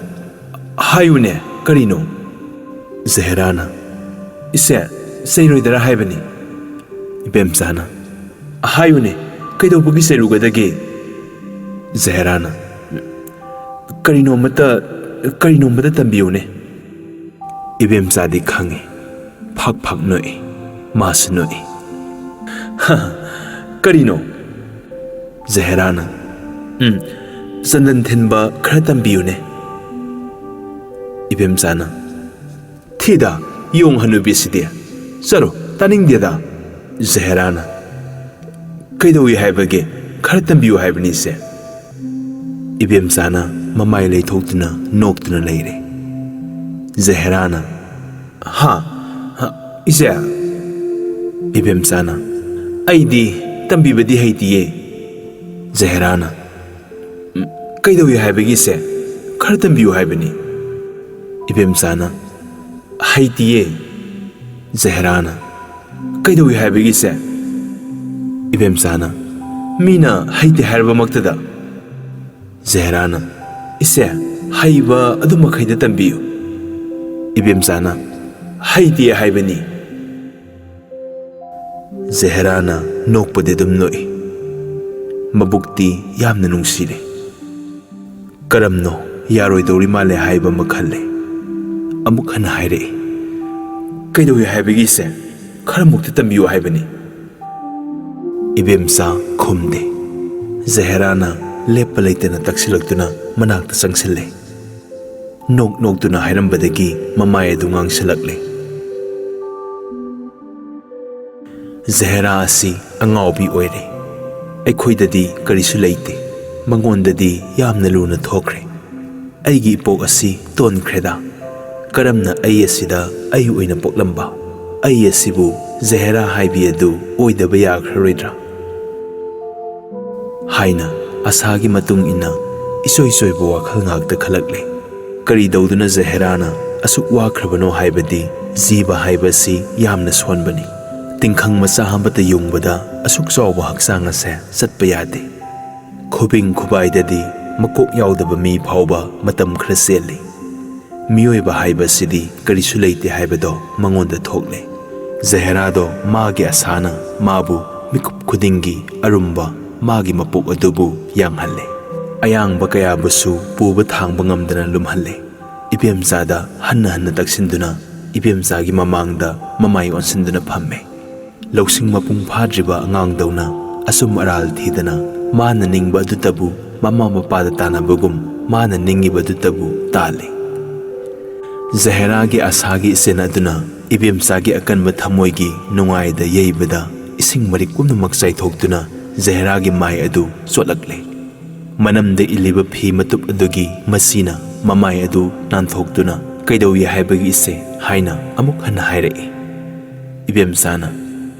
"ꯍꯥꯏꯌꯨꯅꯦ, ꯀꯔꯤꯅꯣ?" ꯖꯍꯦꯔꯥꯅ, "ꯏꯆꯦ, ꯆꯩꯔꯣꯏꯗꯔꯥ ꯍꯥꯏꯕꯅꯤ꯫" ꯏꯕꯦꯝꯆꯥꯅ, "ꯍꯥꯏꯌꯨꯅꯦ, ꯀꯩꯗꯧꯕꯒꯤ ꯆꯩꯔꯨꯒꯗꯒꯦ?" ꯖꯍꯦꯔꯥꯅ, "ꯀꯔꯤꯅꯣꯃꯇ, ꯀꯔꯤꯅꯣꯃꯇ ꯇꯝꯕꯤꯌꯨꯅꯦ꯫" ꯏꯕꯦꯝꯆꯥꯗꯤ ꯈꯪꯉꯤ, ꯐꯥꯛ ꯐꯥꯛ ꯅꯣꯛꯏ, ꯃꯥꯁꯨ ꯅꯣꯛꯏ꯫ "ꯍ, ꯀꯔꯤꯅꯣ?" ꯖꯍꯦꯔꯥꯅ, "ꯎꯝ, ꯆꯟꯗꯟ ꯊꯤꯟꯕ ꯈꯔ ꯇꯝꯕꯤꯌꯨꯅꯦ꯫" ꯏꯕꯦꯝꯆꯥꯅ, "ꯊꯤꯗ, ꯌꯣꯡ ꯍꯅꯨꯕꯤꯁꯤꯗꯤ꯫ ꯆꯠꯂꯣ, ꯇꯥꯅꯤꯡꯗꯦꯗ꯫" ꯖꯍꯦꯔꯥꯅ, "ꯀꯩꯗꯧꯏ ꯍꯥꯏꯕꯒꯦ? ꯈꯔ ꯇꯝꯕꯤꯌꯨ ꯍꯥꯏꯕꯅꯤ, ꯏꯆꯦ꯫" ꯏꯕꯦꯝꯆꯥꯅ ꯃꯃꯥꯏ ꯂꯩꯊꯣꯛꯇꯨꯅ ꯅꯣꯛꯇꯨꯅ ꯂꯩꯔꯦ꯫ ꯖꯍꯦꯔꯥꯅ, "ꯍꯥ? ꯍꯥ? ꯏꯆꯦ?" ꯏꯕꯦꯝꯆꯥꯅ, "ꯑꯩꯗꯤ ꯇꯝꯕꯤꯕꯗꯤ ꯍꯩꯇꯤꯌꯦ꯫" ꯖꯍꯦꯔꯥꯅ, "ꯎꯝ, ꯀꯩꯗꯧꯏ ꯍꯥꯏꯕꯒꯤ, ꯏꯆꯦ? ꯈꯔ ꯇꯝꯕꯤꯌꯨ ꯍꯥꯏꯕꯅꯤ꯫" ꯏꯕꯦꯝꯆꯥꯅ, "ꯍꯩꯇꯤꯌꯦ꯫" ꯖꯍꯦꯔꯥꯅ, "ꯀꯩꯗꯧꯏ ꯍꯥꯏꯕꯒꯤ, ꯏꯆꯦ?" ꯏꯕꯦꯝꯆꯥꯅ, "ꯃꯤꯅ ꯍꯩꯇꯦ ꯍꯥꯏꯔꯕꯃꯛꯇꯗ?" ꯖꯍꯦꯔꯥꯅ, "ꯏꯆꯦ, ꯍꯩꯕ ꯑꯗꯨꯃꯈꯩꯗ ꯇꯝꯕꯤꯌꯨ꯫" ꯏꯕꯦꯝꯆꯥꯅ, "ꯍꯩꯇꯦ ꯍꯥꯏꯕꯅꯤ꯫" ꯖꯍꯦꯔꯥꯅ ꯅꯣꯛꯄꯗꯤ ꯑꯗꯨꯝ ꯅꯣꯛꯏ꯫ ꯃꯕꯨꯛꯇꯤ ꯌꯥꯝꯅ ꯅꯨꯡꯁꯤꯔꯦ꯫ ꯀꯔꯝꯅꯣ ꯌꯥꯔꯣꯏꯗꯧꯔꯤ ꯃꯥꯜꯂꯦ ꯍꯥꯏꯕ ꯑꯃ ꯈꯜꯂꯦ꯫ ꯑꯃꯨꯛ ꯍꯟꯅ ꯍꯥꯏꯔꯛꯏ, "ꯀꯩꯗꯧꯏ ꯍꯥꯏꯕꯒꯤ, ꯏꯆꯦ? ꯈꯔꯃꯨꯛꯇꯤ ꯇꯝꯕꯤꯌꯨ ꯍꯥꯏꯕꯅꯤ꯫" ꯏꯕꯦꯝꯆꯥ ꯈꯨꯝꯗꯦ꯫ ꯖꯍꯦꯔꯥꯅ ꯂꯦꯞꯄ ꯂꯩꯇꯅ ꯇꯛꯁꯤꯜꯂꯛꯇꯨꯅ ꯃꯅꯥꯛꯇ ꯆꯪꯁꯤꯜꯂꯦ꯫ ꯅꯣꯛ ꯅꯣꯛꯇꯨꯅ ꯍꯥꯏꯔꯝꯕꯗꯒꯤ ꯃꯃꯥꯏ ꯑꯗꯨ ꯉꯥꯡꯁꯤꯜꯂꯛꯂꯦ꯫ ꯖꯍꯦꯔꯥ ꯑꯁꯤ ꯑꯉꯥꯎꯕꯤ ꯑꯣꯏꯔꯦ꯫ ꯑꯩꯈꯣꯏꯗꯗꯤ ꯀꯔꯤꯁꯨ ꯂꯩꯇꯦ꯫ ꯃꯉꯣꯟꯗꯗꯤ ꯌꯥꯝꯅ ꯂꯨꯅ ꯊꯣꯛꯈ꯭ꯔꯦ꯫ ꯑꯩꯒꯤ ꯏꯄꯣꯛ ꯑꯁꯤ ꯇꯣꯟꯈ꯭ꯔꯦꯗ꯫ ꯀꯔꯝꯅ ꯑꯩ ꯑꯁꯤꯗ ꯑꯩ ꯑꯣꯏꯅ ꯄꯣꯛꯂꯝꯕ? ꯑꯩ ꯑꯁꯤꯕꯨ ꯖꯍꯦꯔꯥ ꯍꯥꯏꯕꯤ ꯑꯗꯨ ꯑꯣꯏꯗꯕ ꯌꯥꯈ꯭ꯔꯔꯣꯏꯗ꯭ꯔꯥ? ꯍꯥꯏꯅ ꯑꯁꯥꯒꯤ ꯃꯇꯨꯡ ꯏꯟꯅ ꯏꯆꯣꯏ ꯆꯣꯏꯕ ꯋꯥꯈꯜ ꯉꯥꯛꯇ ꯈꯜꯂꯛꯂꯦ꯫ ꯀꯔꯤ ꯇꯧꯗꯨꯅ ꯖꯍꯦꯔꯥꯅ ꯑꯁꯨꯛ ꯋꯥꯈ꯭ꯔꯕꯅꯣ ꯍꯥꯏꯕꯗꯤ ꯖꯤꯕ ꯍꯥꯏꯕꯁꯤ ꯌꯥꯝꯅ ꯁꯣꯟꯕꯅꯤ꯫ ꯇꯤꯡꯈꯪ ꯃꯆꯥ ꯑꯃꯠꯇ ꯌꯨꯡꯕꯗ ꯑꯁꯨꯛ ꯆꯥꯎꯕ ꯍꯛꯆꯥꯡ ꯑꯁꯦ ꯆꯠꯄ ꯌꯥꯗꯦ꯫ ꯈꯨꯕꯤꯡ ꯈꯨꯕꯥꯏꯗꯗꯤ ꯃꯀꯣꯛ ꯌꯥꯎꯗꯕ ꯃꯤ ꯐꯥꯎꯕ ꯃꯇꯝ ꯈꯔ ꯆꯦꯜꯂꯤ꯫ ꯃꯤꯑꯣꯏꯕ ꯍꯥꯏꯕꯁꯤꯗꯤ ꯀꯔꯤꯁꯨ ꯂꯩꯇꯦ ꯍꯥꯏꯕꯗꯣ ꯃꯉꯣꯟꯗ ꯊꯣꯛꯂꯦ꯫ ꯖꯍꯦꯔꯥꯗꯣ ꯃꯥꯒꯤ ꯑꯁꯥꯅ ꯃꯥꯕꯨ ꯃꯤꯀꯨꯞ ꯈꯨꯗꯤꯡꯒꯤ ꯑꯔꯨꯝꯕ ꯃꯥꯒꯤ ꯃꯄꯣꯛ ꯑꯗꯨꯕꯨ ꯌꯥꯡꯍꯜꯂꯦ꯫ ꯑꯌꯥꯡꯕ ꯀꯌꯥꯕꯨꯁꯨ ꯄꯨꯕ ꯊꯥꯡꯕ ꯉꯝꯗꯅ ꯂꯨꯝꯍꯜꯂꯦ꯫ ꯏꯕꯦꯝꯆꯥꯗ ꯍꯟꯅ ꯍꯟꯅ ꯇꯛꯁꯤꯟꯗꯨꯅ ꯏꯕꯦꯝꯆꯥꯒꯤ ꯃꯃꯥꯡꯗ ꯃꯃꯥꯏ ꯑꯣꯟꯁꯤꯟꯗꯨꯅ ꯐꯝꯃꯦ꯫ ꯂꯧꯁꯤꯡ ꯃꯄꯨꯡ ꯐꯥꯗ꯭ꯔꯤꯕ ꯑꯉꯥꯡꯗꯧꯅ ꯑꯆꯨꯝ ꯑꯔꯥꯜ ꯊꯤꯗꯅ ꯃꯥꯅ ꯅꯤꯡꯕ ꯑꯗꯨꯇꯕꯨ ꯃꯃꯥ ꯃꯄꯥꯗ ꯇꯥꯟꯅꯕꯒꯨꯝ ꯃꯥꯅ ꯅꯤꯡꯉꯤꯕ ꯑꯗꯨꯇꯕꯨ ꯇꯥꯜꯂꯤ꯫ ꯖꯍꯦꯔꯥꯒꯤ ꯑꯁꯥꯒꯤ ꯏꯆꯦꯟ ꯑꯗꯨꯅ ꯏꯕꯦꯝꯆꯥꯒꯤ ꯑꯀꯟꯕ ꯊꯃꯣꯏꯒꯤ ꯅꯨꯡꯉꯥꯏꯗ ꯌꯩꯕꯗ ꯏꯁꯤꯡ ꯃꯔꯤꯛ ꯄꯨꯝꯅꯃꯛ ꯆꯥꯏꯊꯣꯛꯇꯨꯅ ꯖꯍꯦꯔꯥꯒꯤ ꯃꯥꯏ ꯑꯗꯨ ꯆꯣꯠꯂꯛꯂꯦ꯫ ꯃꯅꯝꯗ ꯏꯜꯂꯤꯕ ꯐꯤ ꯃꯇꯨꯞ ꯑꯗꯨꯒꯤ ꯃꯁꯤꯅ ꯃꯃꯥꯏ ꯑꯗꯨ ꯅꯥꯟꯊꯣꯛꯇꯨꯅ "ꯀꯩꯗꯧꯏ ꯍꯥꯏꯕꯒꯤ ꯏꯆꯦ?" ꯍꯥꯏꯅ ꯑꯃꯨꯛ ꯍꯟꯅ ꯍꯥꯏꯔꯛꯏ꯫ ꯏꯕꯦꯝꯆꯥꯅ,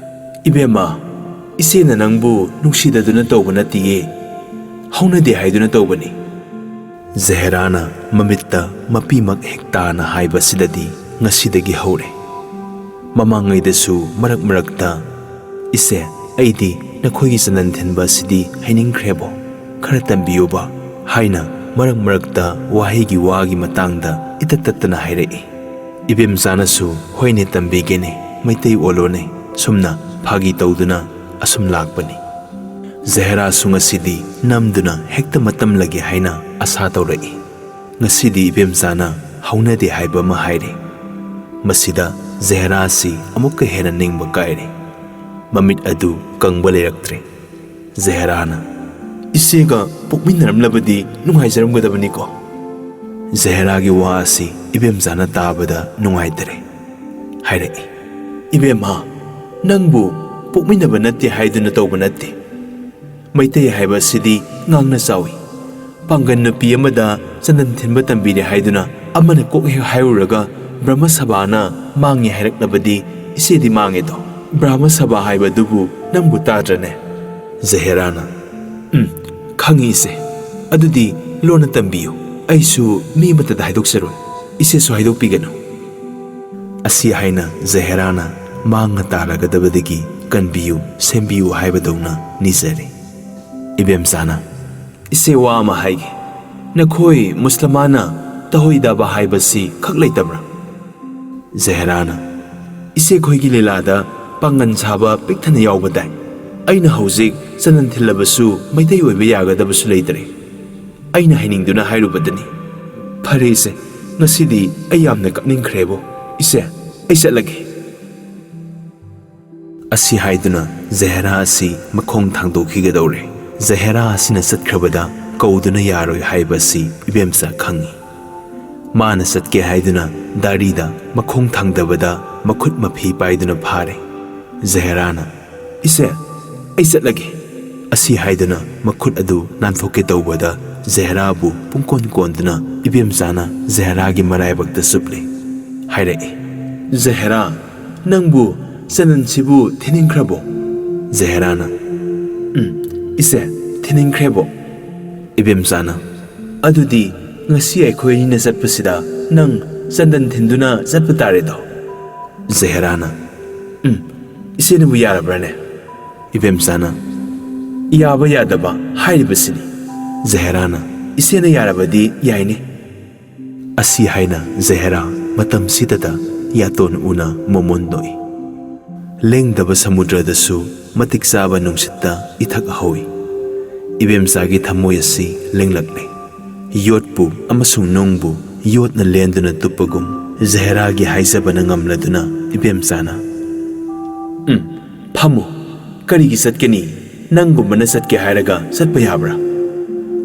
"ꯏꯕꯦꯝꯃ, ꯏꯆꯦꯅ ꯅꯪꯕꯨ ꯅꯨꯡꯁꯤꯗꯗꯨꯅ ꯇꯧꯕ ꯅꯠꯇꯤꯌꯦ, ꯍꯧꯅꯗꯦ ꯍꯥꯏꯗꯨꯅ ꯇꯧꯕꯅꯤ"꯫ ꯖꯍꯦꯔꯥꯅ ꯃꯃꯤꯠꯇ ꯃꯄꯤꯃꯛ ꯍꯦꯛ ꯇꯥꯅ ꯍꯥꯏꯕꯁꯤꯗꯗꯤ ꯉꯁꯤꯗꯒꯤ ꯍꯧꯔꯦ꯫ ꯃꯃꯥꯡꯉꯩꯗꯁꯨ ꯃꯔꯛ ꯃꯔꯛꯇ, "ꯏꯆꯦ, ꯑꯩꯗꯤ ꯅꯈꯣꯏꯒꯤ ꯆꯅꯟ ꯊꯤꯟꯕ ꯑꯁꯤꯗꯤ ꯍꯩꯅꯤꯡꯈ꯭ꯔꯦꯕꯣ, ꯈꯔ ꯇꯝꯕꯤꯌꯨꯕ" ꯍꯥꯏꯅ ꯃꯔꯛ ꯃꯔꯛꯇ ꯋꯥꯍꯩꯒꯤ ꯋꯥꯒꯤ ꯃꯇꯥꯡꯗ ꯏꯇꯠ ꯇꯠꯇꯅ ꯍꯥꯏꯔꯛꯏ꯫ ꯏꯕꯦꯝꯆꯥꯅꯁꯨ, "ꯍꯣꯏꯅꯦ, ꯇꯝꯕꯤꯒꯦꯅꯦ, ꯃꯩꯇꯩ ꯑꯣꯜꯂꯣꯅꯦ", ꯁꯨꯝꯅ ꯐꯥꯒꯤ ꯇꯧꯗꯨꯅ ꯑꯁꯨꯝ ꯂꯥꯛꯄꯅꯤ꯫ ꯖꯍꯦꯔꯥꯁꯨ ꯉꯁꯤꯗꯤ ꯅꯝꯗꯨꯅ ꯍꯦꯛꯇ ꯃꯇꯝꯂꯒꯦ ꯍꯥꯏꯅ ꯑꯁꯥ ꯇꯧꯔꯛꯏ꯫ ꯉꯁꯤꯗꯤ ꯏꯕꯦꯝꯆꯥꯅ ꯍꯧꯅꯗꯦ ꯍꯥꯏꯕ ꯑꯃ ꯍꯥꯏꯔꯦ꯫ ꯃꯁꯤꯗ ꯖꯍꯦꯔꯥꯁꯤ ꯑꯃꯨꯛꯀ ꯍꯦꯟꯅ ꯅꯤꯡꯕ ꯀꯥꯏꯔꯦ꯫ ꯃꯃꯤꯠ ꯑꯗꯨ ꯀꯪꯕ ꯂꯩꯔꯛꯇ꯭ꯔꯦ꯫ ꯖꯍꯦꯔꯥꯅ, "ꯏꯆꯦꯒ ꯄꯣꯛꯃꯤꯟꯅꯔꯝꯂꯕꯗꯤ ꯅꯨꯡꯉꯥꯏꯖꯔꯝꯒꯗꯕꯅꯤꯀꯣ"꯫ ꯖꯍꯦꯔꯥꯒꯤ ꯋꯥ ꯑꯁꯤ ꯏꯕꯦꯝꯆꯥꯅ ꯇꯥꯕꯗ ꯅꯨꯡꯉꯥꯏꯇꯔꯦ꯫ ꯍꯥꯏꯔꯛꯏ, "ꯏꯕꯦꯝꯃ, ꯅꯪꯕꯨ ꯄꯣꯛꯃꯤꯟꯅꯕ ꯅꯠꯇꯦ ꯍꯥꯏꯗꯨꯅ ꯇꯧꯕ ꯅꯠꯇꯦ꯫ ꯃꯩꯇꯩ ꯍꯥꯏꯕ ꯑꯁꯤꯗꯤ ꯉꯥꯡꯅ ꯆꯥꯎꯏ꯫ ꯄꯥꯡꯒꯜ ꯅꯨꯄꯤ ꯑꯃꯗ ꯆꯅꯟ ꯊꯤꯟꯕ ꯇꯝꯕꯤꯔꯦ ꯍꯥꯏꯗꯨꯅ ꯑꯃꯅ ꯀꯣꯛ ꯍꯦꯛ ꯍꯥꯏꯔꯨꯔꯒ ꯕ꯭ꯔꯍ꯭ꯃ ꯁꯚꯥꯅ ꯃꯥꯡꯉꯦ ꯍꯥꯏꯔꯛꯂꯕꯗꯤ ꯏꯆꯦꯗꯤ ꯃꯥꯡꯉꯦꯗꯣ꯫ ꯕ꯭ꯔꯍ꯭ꯃ ꯁꯚꯥ ꯍꯥꯏꯕꯗꯨꯕꯨ ꯅꯪꯕꯨ ꯇꯥꯗ꯭ꯔꯅꯦ?" ꯖꯍꯦꯔꯥꯅ, "ꯎꯝ, ꯈꯪꯉꯤ ꯏꯆꯦ꯫ ꯑꯗꯨꯗꯤ ꯂꯣꯟꯅ ꯇꯝꯕꯤꯌꯨ꯫ ꯑꯩꯁꯨ ꯃꯤ ꯑꯃꯠꯇꯗ ꯍꯥꯏꯗꯣꯛꯆꯔꯣꯏ꯫ ꯏꯆꯦꯁꯨ ꯍꯥꯏꯗꯣꯛꯄꯤꯒꯅꯨ"꯫ ꯑꯁꯤ ꯍꯥꯏꯅ ꯖꯍꯦꯔꯥꯅ ꯃꯥꯡꯅ ꯇꯥꯔꯒꯗꯕꯗꯒꯤ ꯀꯟꯕꯤꯌꯨ, ꯁꯦꯝꯕꯤꯌꯨ ꯍꯥꯏꯕꯗꯧꯅ ꯅꯤꯖꯔꯦ꯫ ꯏꯕꯦꯝꯆꯥꯅ, "ꯏꯆꯦ, ꯋꯥ ꯑꯃ ꯍꯥꯏꯒꯦ꯫ ꯅꯈꯣꯏ ꯃꯨꯁꯂꯃꯥꯟꯅ ꯇꯍꯣꯏꯗꯥꯕ ꯍꯥꯏꯕꯁꯤ ꯈꯛ ꯂꯩꯇꯕ꯭ꯔꯥ?" ꯖꯍꯦꯔꯥꯅ, "ꯏꯆꯦꯈꯣꯏꯒꯤ ꯂꯤꯂꯥꯗ ꯄꯥꯡꯒꯟ ꯁꯥꯕ ꯄꯤꯛ ꯊꯟꯅ ꯌꯥꯎꯕ ꯇꯥꯏ꯫ ꯑꯩꯅ ꯍꯧꯖꯤꯛ ꯆꯅꯟ ꯊꯤꯜꯂꯕꯁꯨ ꯃꯩꯇꯩ ꯑꯣꯏꯕ ꯌꯥꯒꯗꯕꯁꯨ ꯂꯩꯇ꯭ꯔꯦ꯫ ꯑꯩꯅ ꯍꯥꯏꯅꯤꯡꯗꯨꯅ ꯍꯥꯏꯔꯨꯕꯗꯅꯤ꯫ ꯐꯔꯦ ꯏꯆꯦ, ꯉꯁꯤꯗꯤ ꯑꯩ ꯌꯥꯝꯅ ꯀꯞꯅꯤꯡꯈ꯭ꯔꯦꯕꯣ꯫ ꯏꯆꯦ, ꯑꯩ ꯆꯠꯂꯒꯦ"꯫ ꯑꯁꯤ ꯍꯥꯏꯗꯨꯅ ꯖꯍꯦꯔꯥ ꯑꯁꯤ ꯃꯈꯣꯡ ꯊꯥꯡꯗꯣꯛꯈꯤꯒꯗꯧꯔꯦ꯫ ꯖꯍꯦꯔꯥ ꯑꯁꯤꯅ ꯆꯠꯈ꯭ꯔꯕꯗ ꯀꯧꯗꯨꯅ ꯌꯥꯔꯣꯏ ꯍꯥꯏꯕ ꯑꯁꯤ ꯏꯕꯦꯝꯆꯥ ꯈꯪꯏ꯫ ꯃꯥꯅ ꯆꯠꯀꯦ ꯍꯥꯏꯗꯨꯅ ꯗꯥꯔꯤꯗ ꯃꯈꯣꯡ ꯊꯥꯡꯗꯕꯗ ꯃꯈꯨꯠ ꯃꯐꯤ ꯄꯥꯏꯗꯨꯅ ꯐꯥꯔꯦ꯫ ꯖꯍꯦꯔꯥꯅ, "ꯏꯆꯦ, ꯑꯩ ꯆꯠꯂꯒꯦ꯫" ꯑꯁꯤ ꯍꯥꯏꯗꯨꯅ ꯃꯈꯨꯠ ꯑꯗꯨ ꯅꯥꯟꯊꯣꯛꯀꯦ ꯇꯧꯕꯗ ꯖꯍꯦꯔꯥꯕꯨ ꯄꯨꯡꯀꯣꯟ ꯀꯣꯟꯗꯨꯅ ꯏꯕꯦꯝꯆꯥꯅ ꯖꯍꯦꯔꯥꯒꯤ ꯃꯔꯥꯏꯕꯛꯇ ꯆꯨꯞꯂꯦ꯫ ꯍꯥꯏꯔꯛꯏ, "ꯖꯍꯦꯔꯥ, ꯅꯪꯕꯨ ꯆꯟꯗꯟꯁꯤꯕꯨ ꯊꯤꯅꯤꯡꯈ꯭ꯔꯕꯣ?" ꯖꯍꯦꯔꯥꯅ, "ꯎꯝ, ꯏꯆꯦ, ꯊꯤꯅꯤꯡꯈ꯭ꯔꯦꯕꯣ꯫" ꯏꯕꯦꯝꯆꯥꯅ, "ꯑꯗꯨꯗꯤ ꯉꯁꯤ ꯑꯩꯈꯣꯏ ꯑꯅꯤꯅ ꯆꯠꯄꯁꯤꯗ ꯅꯪ ꯆꯟꯗꯟ ꯊꯤꯟꯗꯨꯅ ꯆꯠꯄ ꯇꯥꯔꯦꯗꯣ?" ꯖꯍꯦꯔꯥꯅ, "ꯎꯝ, ꯏꯆꯦꯅꯕꯨ ꯌꯥꯔꯕ꯭ꯔꯥꯅꯦ?" ꯏꯕꯦꯝꯆꯥꯅ, "ꯌꯥꯕ ꯌꯥꯗꯕ ꯍꯥꯏꯔꯤꯕꯁꯤꯅꯤ꯫" ꯖꯍꯦꯔꯥꯅ, "ꯏꯆꯦꯅ ꯌꯥꯔꯕꯗꯤ ꯌꯥꯏꯅꯦ꯫" ꯑꯁꯤ ꯍꯥꯏꯅ ꯖꯍꯦꯔꯥ ꯃꯇꯝꯁꯤꯗꯗ ꯌꯥꯇꯣꯟ ꯎꯅ ꯃꯣꯃꯣꯟ ꯅꯣꯛꯏ꯫ ꯂꯦꯡꯗꯕ ꯁꯃꯨꯗ꯭ꯔꯗꯁꯨ ꯃꯇꯤꯛ ꯆꯥꯕ ꯅꯨꯡꯁꯤꯠꯇ ꯏꯊꯛ ꯍꯧꯏ꯫ ꯏꯕꯦꯝꯆꯥꯒꯤ ꯊꯃꯣꯏ ꯑꯁꯤ ꯂꯦꯡꯂꯛꯂꯦ꯫ ꯌꯣꯠꯄꯨ ꯑꯃꯁꯨꯡ ꯅꯨꯡꯕꯨ ꯌꯣꯠꯅ ꯂꯦꯟꯗꯨꯅ ꯇꯨꯞꯄꯒꯨꯝ ꯖꯍꯦꯔꯥꯒꯤ ꯍꯥꯏꯖꯕꯅ ꯉꯝꯂꯗꯨꯅ ꯏꯕꯦꯝꯆꯥꯅ, "ꯎꯝ, ꯐꯝꯃꯨ꯫ ꯀꯔꯤꯒꯤ ꯆꯠꯀꯅꯤ? ꯅꯪꯒꯨꯝꯕꯅ ꯆꯠꯀꯦ ꯍꯥꯏꯔꯒ ꯆꯠꯄ ꯌꯥꯕ꯭ꯔꯥ?"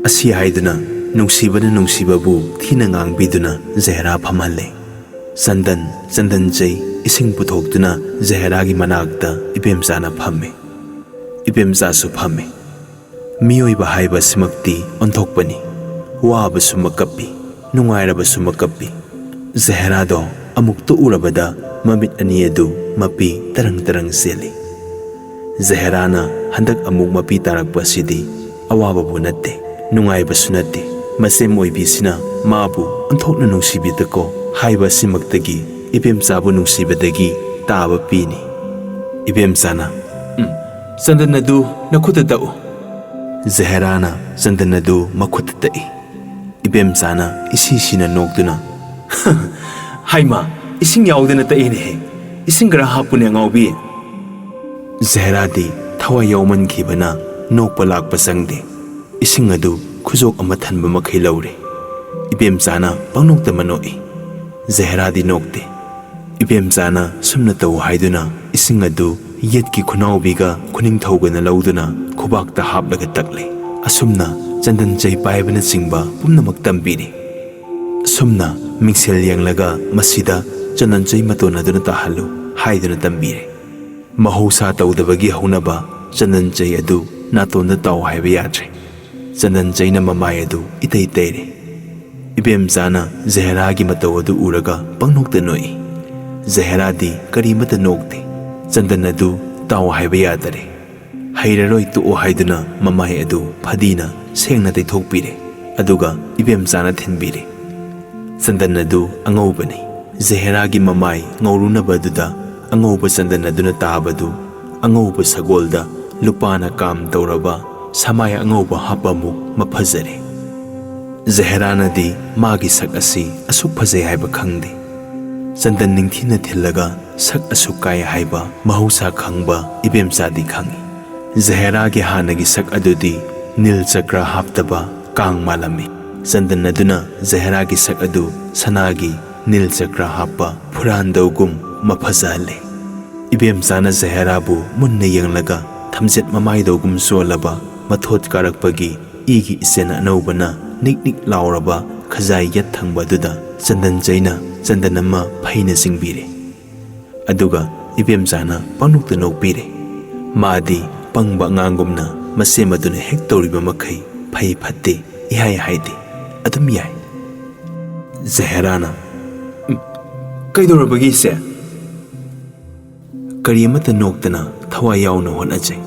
ꯑꯁꯤ ꯍꯥꯏꯗꯨꯅ ꯅꯨꯡꯁꯤꯕꯅ ꯅꯨꯡꯁꯤꯕꯕꯨ ꯊꯤꯅ ꯉꯥꯡꯕꯤꯗꯨꯅ ꯖꯍꯦꯔꯥ ꯐꯝꯍꯜꯂꯦ꯫ ꯆꯟꯗꯟ, ꯆꯟꯗꯟ ꯆꯩ, ꯏꯁꯤꯡ ꯄꯨꯊꯣꯛꯇꯨꯅ ꯖꯍꯦꯔꯥꯒꯤ ꯃꯅꯥꯛꯇ ꯏꯕꯦꯝꯆꯥꯅ ꯐꯝꯃꯤ꯫ ꯏꯕꯦꯝꯆꯥꯁꯨ ꯐꯝꯃꯤ꯫ ꯃꯤꯑꯣꯏꯕ ꯍꯥꯏꯕꯁꯤꯃꯛꯇꯤ ꯑꯣꯟꯊꯣꯛꯄꯅꯤ꯫ ꯋꯥꯕꯁꯨ ꯃꯀꯞꯄꯤ, ꯅꯨꯡꯉꯥꯏꯔꯕꯁꯨ ꯃꯀꯞꯄꯤ꯫ ꯖꯍꯦꯔꯥꯗꯣ ꯑꯃꯨꯛꯇ ꯎꯔꯕꯗ ꯃꯃꯤꯠ ꯑꯅꯤ ꯑꯗꯨ ꯃꯄꯤ ꯇꯔꯪ ꯇꯔꯪ ꯆꯦꯜꯂꯤ꯫ ꯖꯍꯦꯔꯥꯅ ꯍꯟꯗꯛ ꯑꯃꯨꯛ ꯃꯄꯤ ꯇꯥꯔꯛꯄ ꯑꯁꯤꯗꯤ ꯑꯋꯥꯕꯕꯨ ꯅꯠꯇꯦ, ꯅꯨꯡꯉꯥꯏꯕꯁꯨ ꯅꯠꯇꯦ꯫ ꯃꯆꯦꯝ ꯑꯣꯏꯕꯤꯁꯤꯅ ꯃꯥꯕꯨ ꯑꯣꯟꯊꯣꯛꯅ ꯅꯨꯡꯁꯤꯕꯤꯗꯀꯣ ꯍꯥꯏꯕ ꯑꯁꯤꯃꯛꯇꯒꯤ ꯏꯕꯦꯝꯆꯥꯕꯨ ꯅꯨꯡꯁꯤꯕꯗꯒꯤ ꯇꯥꯕ ꯄꯤꯅꯤ꯫ ꯏꯕꯦꯝꯆꯥꯅ, "ꯎꯝ, ꯆꯟꯗꯟ ꯑꯗꯨ ꯅꯈꯨꯠꯇ ꯇꯛꯎ꯫" ꯖꯍꯦꯔꯥꯅ ꯆꯟꯗꯟ ꯑꯗꯨ ꯃꯈꯨꯠꯇ ꯇꯛꯏ꯫ ꯏꯕꯦꯝꯆꯥꯅ ꯏꯁꯤ ꯁꯤꯅ ꯅꯣꯛꯇꯨꯅ, "ꯍꯥꯏꯃ, ꯏꯁꯤꯡ ꯌꯥꯎꯗꯅ ꯇꯛꯏꯅꯦꯍꯦ꯫ ꯏꯁꯤꯡ ꯈꯔ ꯍꯥꯞꯄꯨꯅꯦ, ꯑꯉꯥꯎꯕꯤ꯫" ꯖꯍꯦꯔꯥꯗꯤ ꯊꯋꯥꯏ ꯌꯥꯎꯃꯟꯈꯤꯕꯅ ꯅꯣꯛꯄ ꯂꯥꯛꯄ ꯆꯪꯗꯦ꯫ ꯏꯁꯤꯡ ꯑꯗꯨ ꯈꯨꯖꯣꯛ ꯑꯃ ꯊꯟꯕ ꯃꯈꯩ ꯂꯧꯔꯦ꯫ ꯏꯕꯦꯝꯆꯥꯅ ꯄꯪꯅꯣꯛꯇ ꯃꯅꯣꯛꯏ꯫ ꯖꯍꯦꯔꯥꯗꯤ ꯅꯣꯛꯇꯦ꯫ ꯏꯕꯦꯝꯆꯥꯅ ꯁꯨꯝꯅ ꯇꯧ ꯍꯥꯏꯗꯨꯅ ꯏꯁꯤꯡ ꯑꯗꯨ ꯌꯦꯠꯀꯤ ꯈꯨꯅꯥꯎꯕꯤꯒ ꯈꯨꯅꯤꯡꯊꯧꯒꯅ ꯂꯧꯗꯨꯅ ꯈꯨꯕꯥꯛꯇ ꯍꯥꯞꯂꯒ ꯇꯛꯂꯦ꯫ ꯑꯁꯨꯝꯅ ꯆꯟꯗꯟ ꯆꯩ ꯄꯥꯏꯕꯅꯆꯤꯡꯕ ꯄꯨꯝꯅꯃꯛ ꯇꯝꯕꯤꯔꯦ꯫ ꯑꯁꯨꯝꯅ ꯃꯤꯡꯁꯦꯜ ꯌꯦꯡꯂꯒ ꯃꯁꯤꯗ ꯆꯟꯗꯟ ꯆꯩ ꯃꯇꯣꯟ ꯑꯗꯨꯅ ꯇꯥꯍꯜꯂꯨ ꯍꯥꯏꯗꯨꯅ ꯇꯝꯕꯤꯔꯦ꯫ ꯃꯍꯧꯁꯥ ꯇꯧꯗꯕꯒꯤ ꯍꯧꯅꯕ ꯆꯟꯗꯟ ꯆꯩ ꯑꯗꯨ ꯅꯥꯇꯣꯟꯗ ꯇꯥꯎ ꯍꯥꯏꯕ ꯌꯥꯗ꯭ꯔꯦ꯫ ꯆꯟꯗꯟ ꯆꯩꯅ ꯃꯃꯥꯏ ꯑꯗꯨ ꯏꯇꯩ ꯇꯩꯔꯦ꯫ ꯏꯕꯦꯝꯆꯥꯅ ꯖꯍꯦꯔꯥꯒꯤ ꯃꯇꯧ ꯑꯗꯨ ꯎꯔꯒ ꯄꯪꯅꯣꯛꯇ ꯅꯣꯛꯏ꯫ ꯖꯍꯦꯔꯥꯗꯤ ꯀꯔꯤꯃꯠꯇ ꯅꯣꯛꯇꯦ꯫ ꯆꯟꯗꯟ ꯑꯗꯨ ꯇꯥꯎ ꯍꯥꯏꯕ ꯌꯥꯗꯔꯦ꯫ ꯍꯩꯔꯔꯣꯏ, ꯇꯣꯛꯑꯣ ꯍꯥꯏꯗꯨꯅ ꯃꯃꯥꯏ ꯑꯗꯨ ꯐꯗꯤꯅ ꯁꯦꯡꯅ ꯇꯩꯊꯣꯛꯄꯤꯔꯦ꯫ ꯑꯗꯨꯒ ꯏꯕꯦꯝꯆꯥꯅ ꯊꯤꯟꯕꯤꯔꯦ꯫ ꯆꯟꯗꯟ ꯑꯗꯨ ꯑꯉꯧꯕꯅꯤ꯫ ꯖꯍꯦꯔꯥꯒꯤ ꯃꯃꯥꯏ ꯉꯧꯔꯨꯅꯕ ꯑꯗꯨꯗ ꯑꯉꯧꯕ ꯆꯟꯗꯟ ꯑꯗꯨꯅ ꯇꯥꯕꯗꯨ ꯑꯉꯧꯕ ꯁꯒꯣꯜꯗ ꯂꯨꯄꯥꯅ ꯀꯥꯝ ꯇꯧꯔꯕ ꯁꯃꯥꯏ ꯑꯉꯧꯕ ꯍꯥꯞꯄꯃꯨꯛ ꯃꯐꯖꯔꯦ꯫ ꯖꯍꯦꯔꯥꯅꯗꯤ ꯃꯥꯒꯤ ꯁꯛ ꯑꯁꯤ ꯑꯁꯨꯛ ꯐꯖꯩ ꯍꯥꯏꯕ ꯈꯪꯗꯦ꯫ ꯆꯟꯗꯟ ꯅꯤꯡꯊꯤꯅ ꯊꯤꯜꯂꯒ ꯁꯛ ꯑꯁꯨꯛ ꯀꯥꯏ ꯍꯥꯏꯕ ꯃꯍꯧꯁꯥ ꯈꯪꯕ ꯏꯕꯦꯝꯆꯥꯗꯤ ꯈꯪꯏ꯫ ꯖꯍꯦꯔꯥꯒꯤ ꯍꯥꯟꯅꯒꯤ ꯁꯛ ꯑꯗꯨꯗꯤ ꯅꯤꯜ ꯆꯀ꯭ꯔ ꯍꯥꯞꯇꯕ ꯀꯥꯡ ꯃꯥꯜꯂꯝꯃꯤ꯫ ꯆꯟꯗꯟ ꯑꯗꯨꯅ ꯖꯍꯦꯔꯥꯒꯤ ꯁꯛ ꯑꯗꯨ ꯁꯅꯥꯒꯤ ꯅꯤꯜ ꯆꯀ꯭ꯔ ꯍꯥꯞꯄ ꯐꯨꯔꯥꯟꯗꯧꯒꯨꯝ ꯃꯐꯖꯍꯜꯂꯦ꯫ ꯏꯕꯦꯝꯆꯥꯅ ꯖꯍꯦꯔꯥꯕꯨ ꯃꯨꯟꯅ ꯌꯦꯡꯂꯒ ꯊꯝꯆꯦꯠ ꯃꯃꯥꯏꯗꯧꯒꯨꯝ ꯆꯣꯜꯂꯕ ꯃꯊꯣꯠ ꯀꯥꯔꯛꯄꯒꯤ ꯏꯒꯤ ꯏꯆꯦꯜ ꯑꯅꯧꯕꯅ ꯅꯤꯛ ꯅꯤꯛ ꯂꯥꯎꯔꯕ ꯈꯖꯥꯏ ꯌꯦꯠ ꯊꯪꯕ ꯑꯗꯨꯗ ꯆꯟꯗꯟ ꯆꯩꯅ ꯆꯟꯗꯟ ꯑꯃ ꯐꯩꯅ ꯆꯤꯡꯕꯤꯔꯦ꯫ ꯑꯗꯨꯒ ꯏꯕꯦꯝꯆꯥꯅ ꯄꯪꯅꯣꯛꯇ ꯅꯣꯛꯄꯤꯔꯦ꯫ ꯃꯥꯗꯤ ꯄꯪꯕ ꯑꯉꯥꯡꯒꯨꯝꯅ ꯃꯁꯦꯝ ꯑꯗꯨꯅ ꯍꯦꯛ ꯇꯧꯔꯤꯕ ꯃꯈꯩ ꯐꯩ ꯐꯠꯇꯦ ꯏꯍꯥꯏ ꯍꯥꯏꯗꯦ, ꯑꯗꯨꯝ ꯌꯥꯏ꯫ ꯖꯍꯦꯔꯥꯅ, "ꯎꯝ, ꯀꯩꯗꯧꯔꯕꯒꯦ ꯏꯆꯦ?" ꯀꯔꯤ ꯑꯃꯠꯇ ꯅꯣꯛꯇꯅ ꯊꯋꯥꯏ ꯌꯥꯎꯅ ꯍꯣꯠꯅꯖꯩ꯫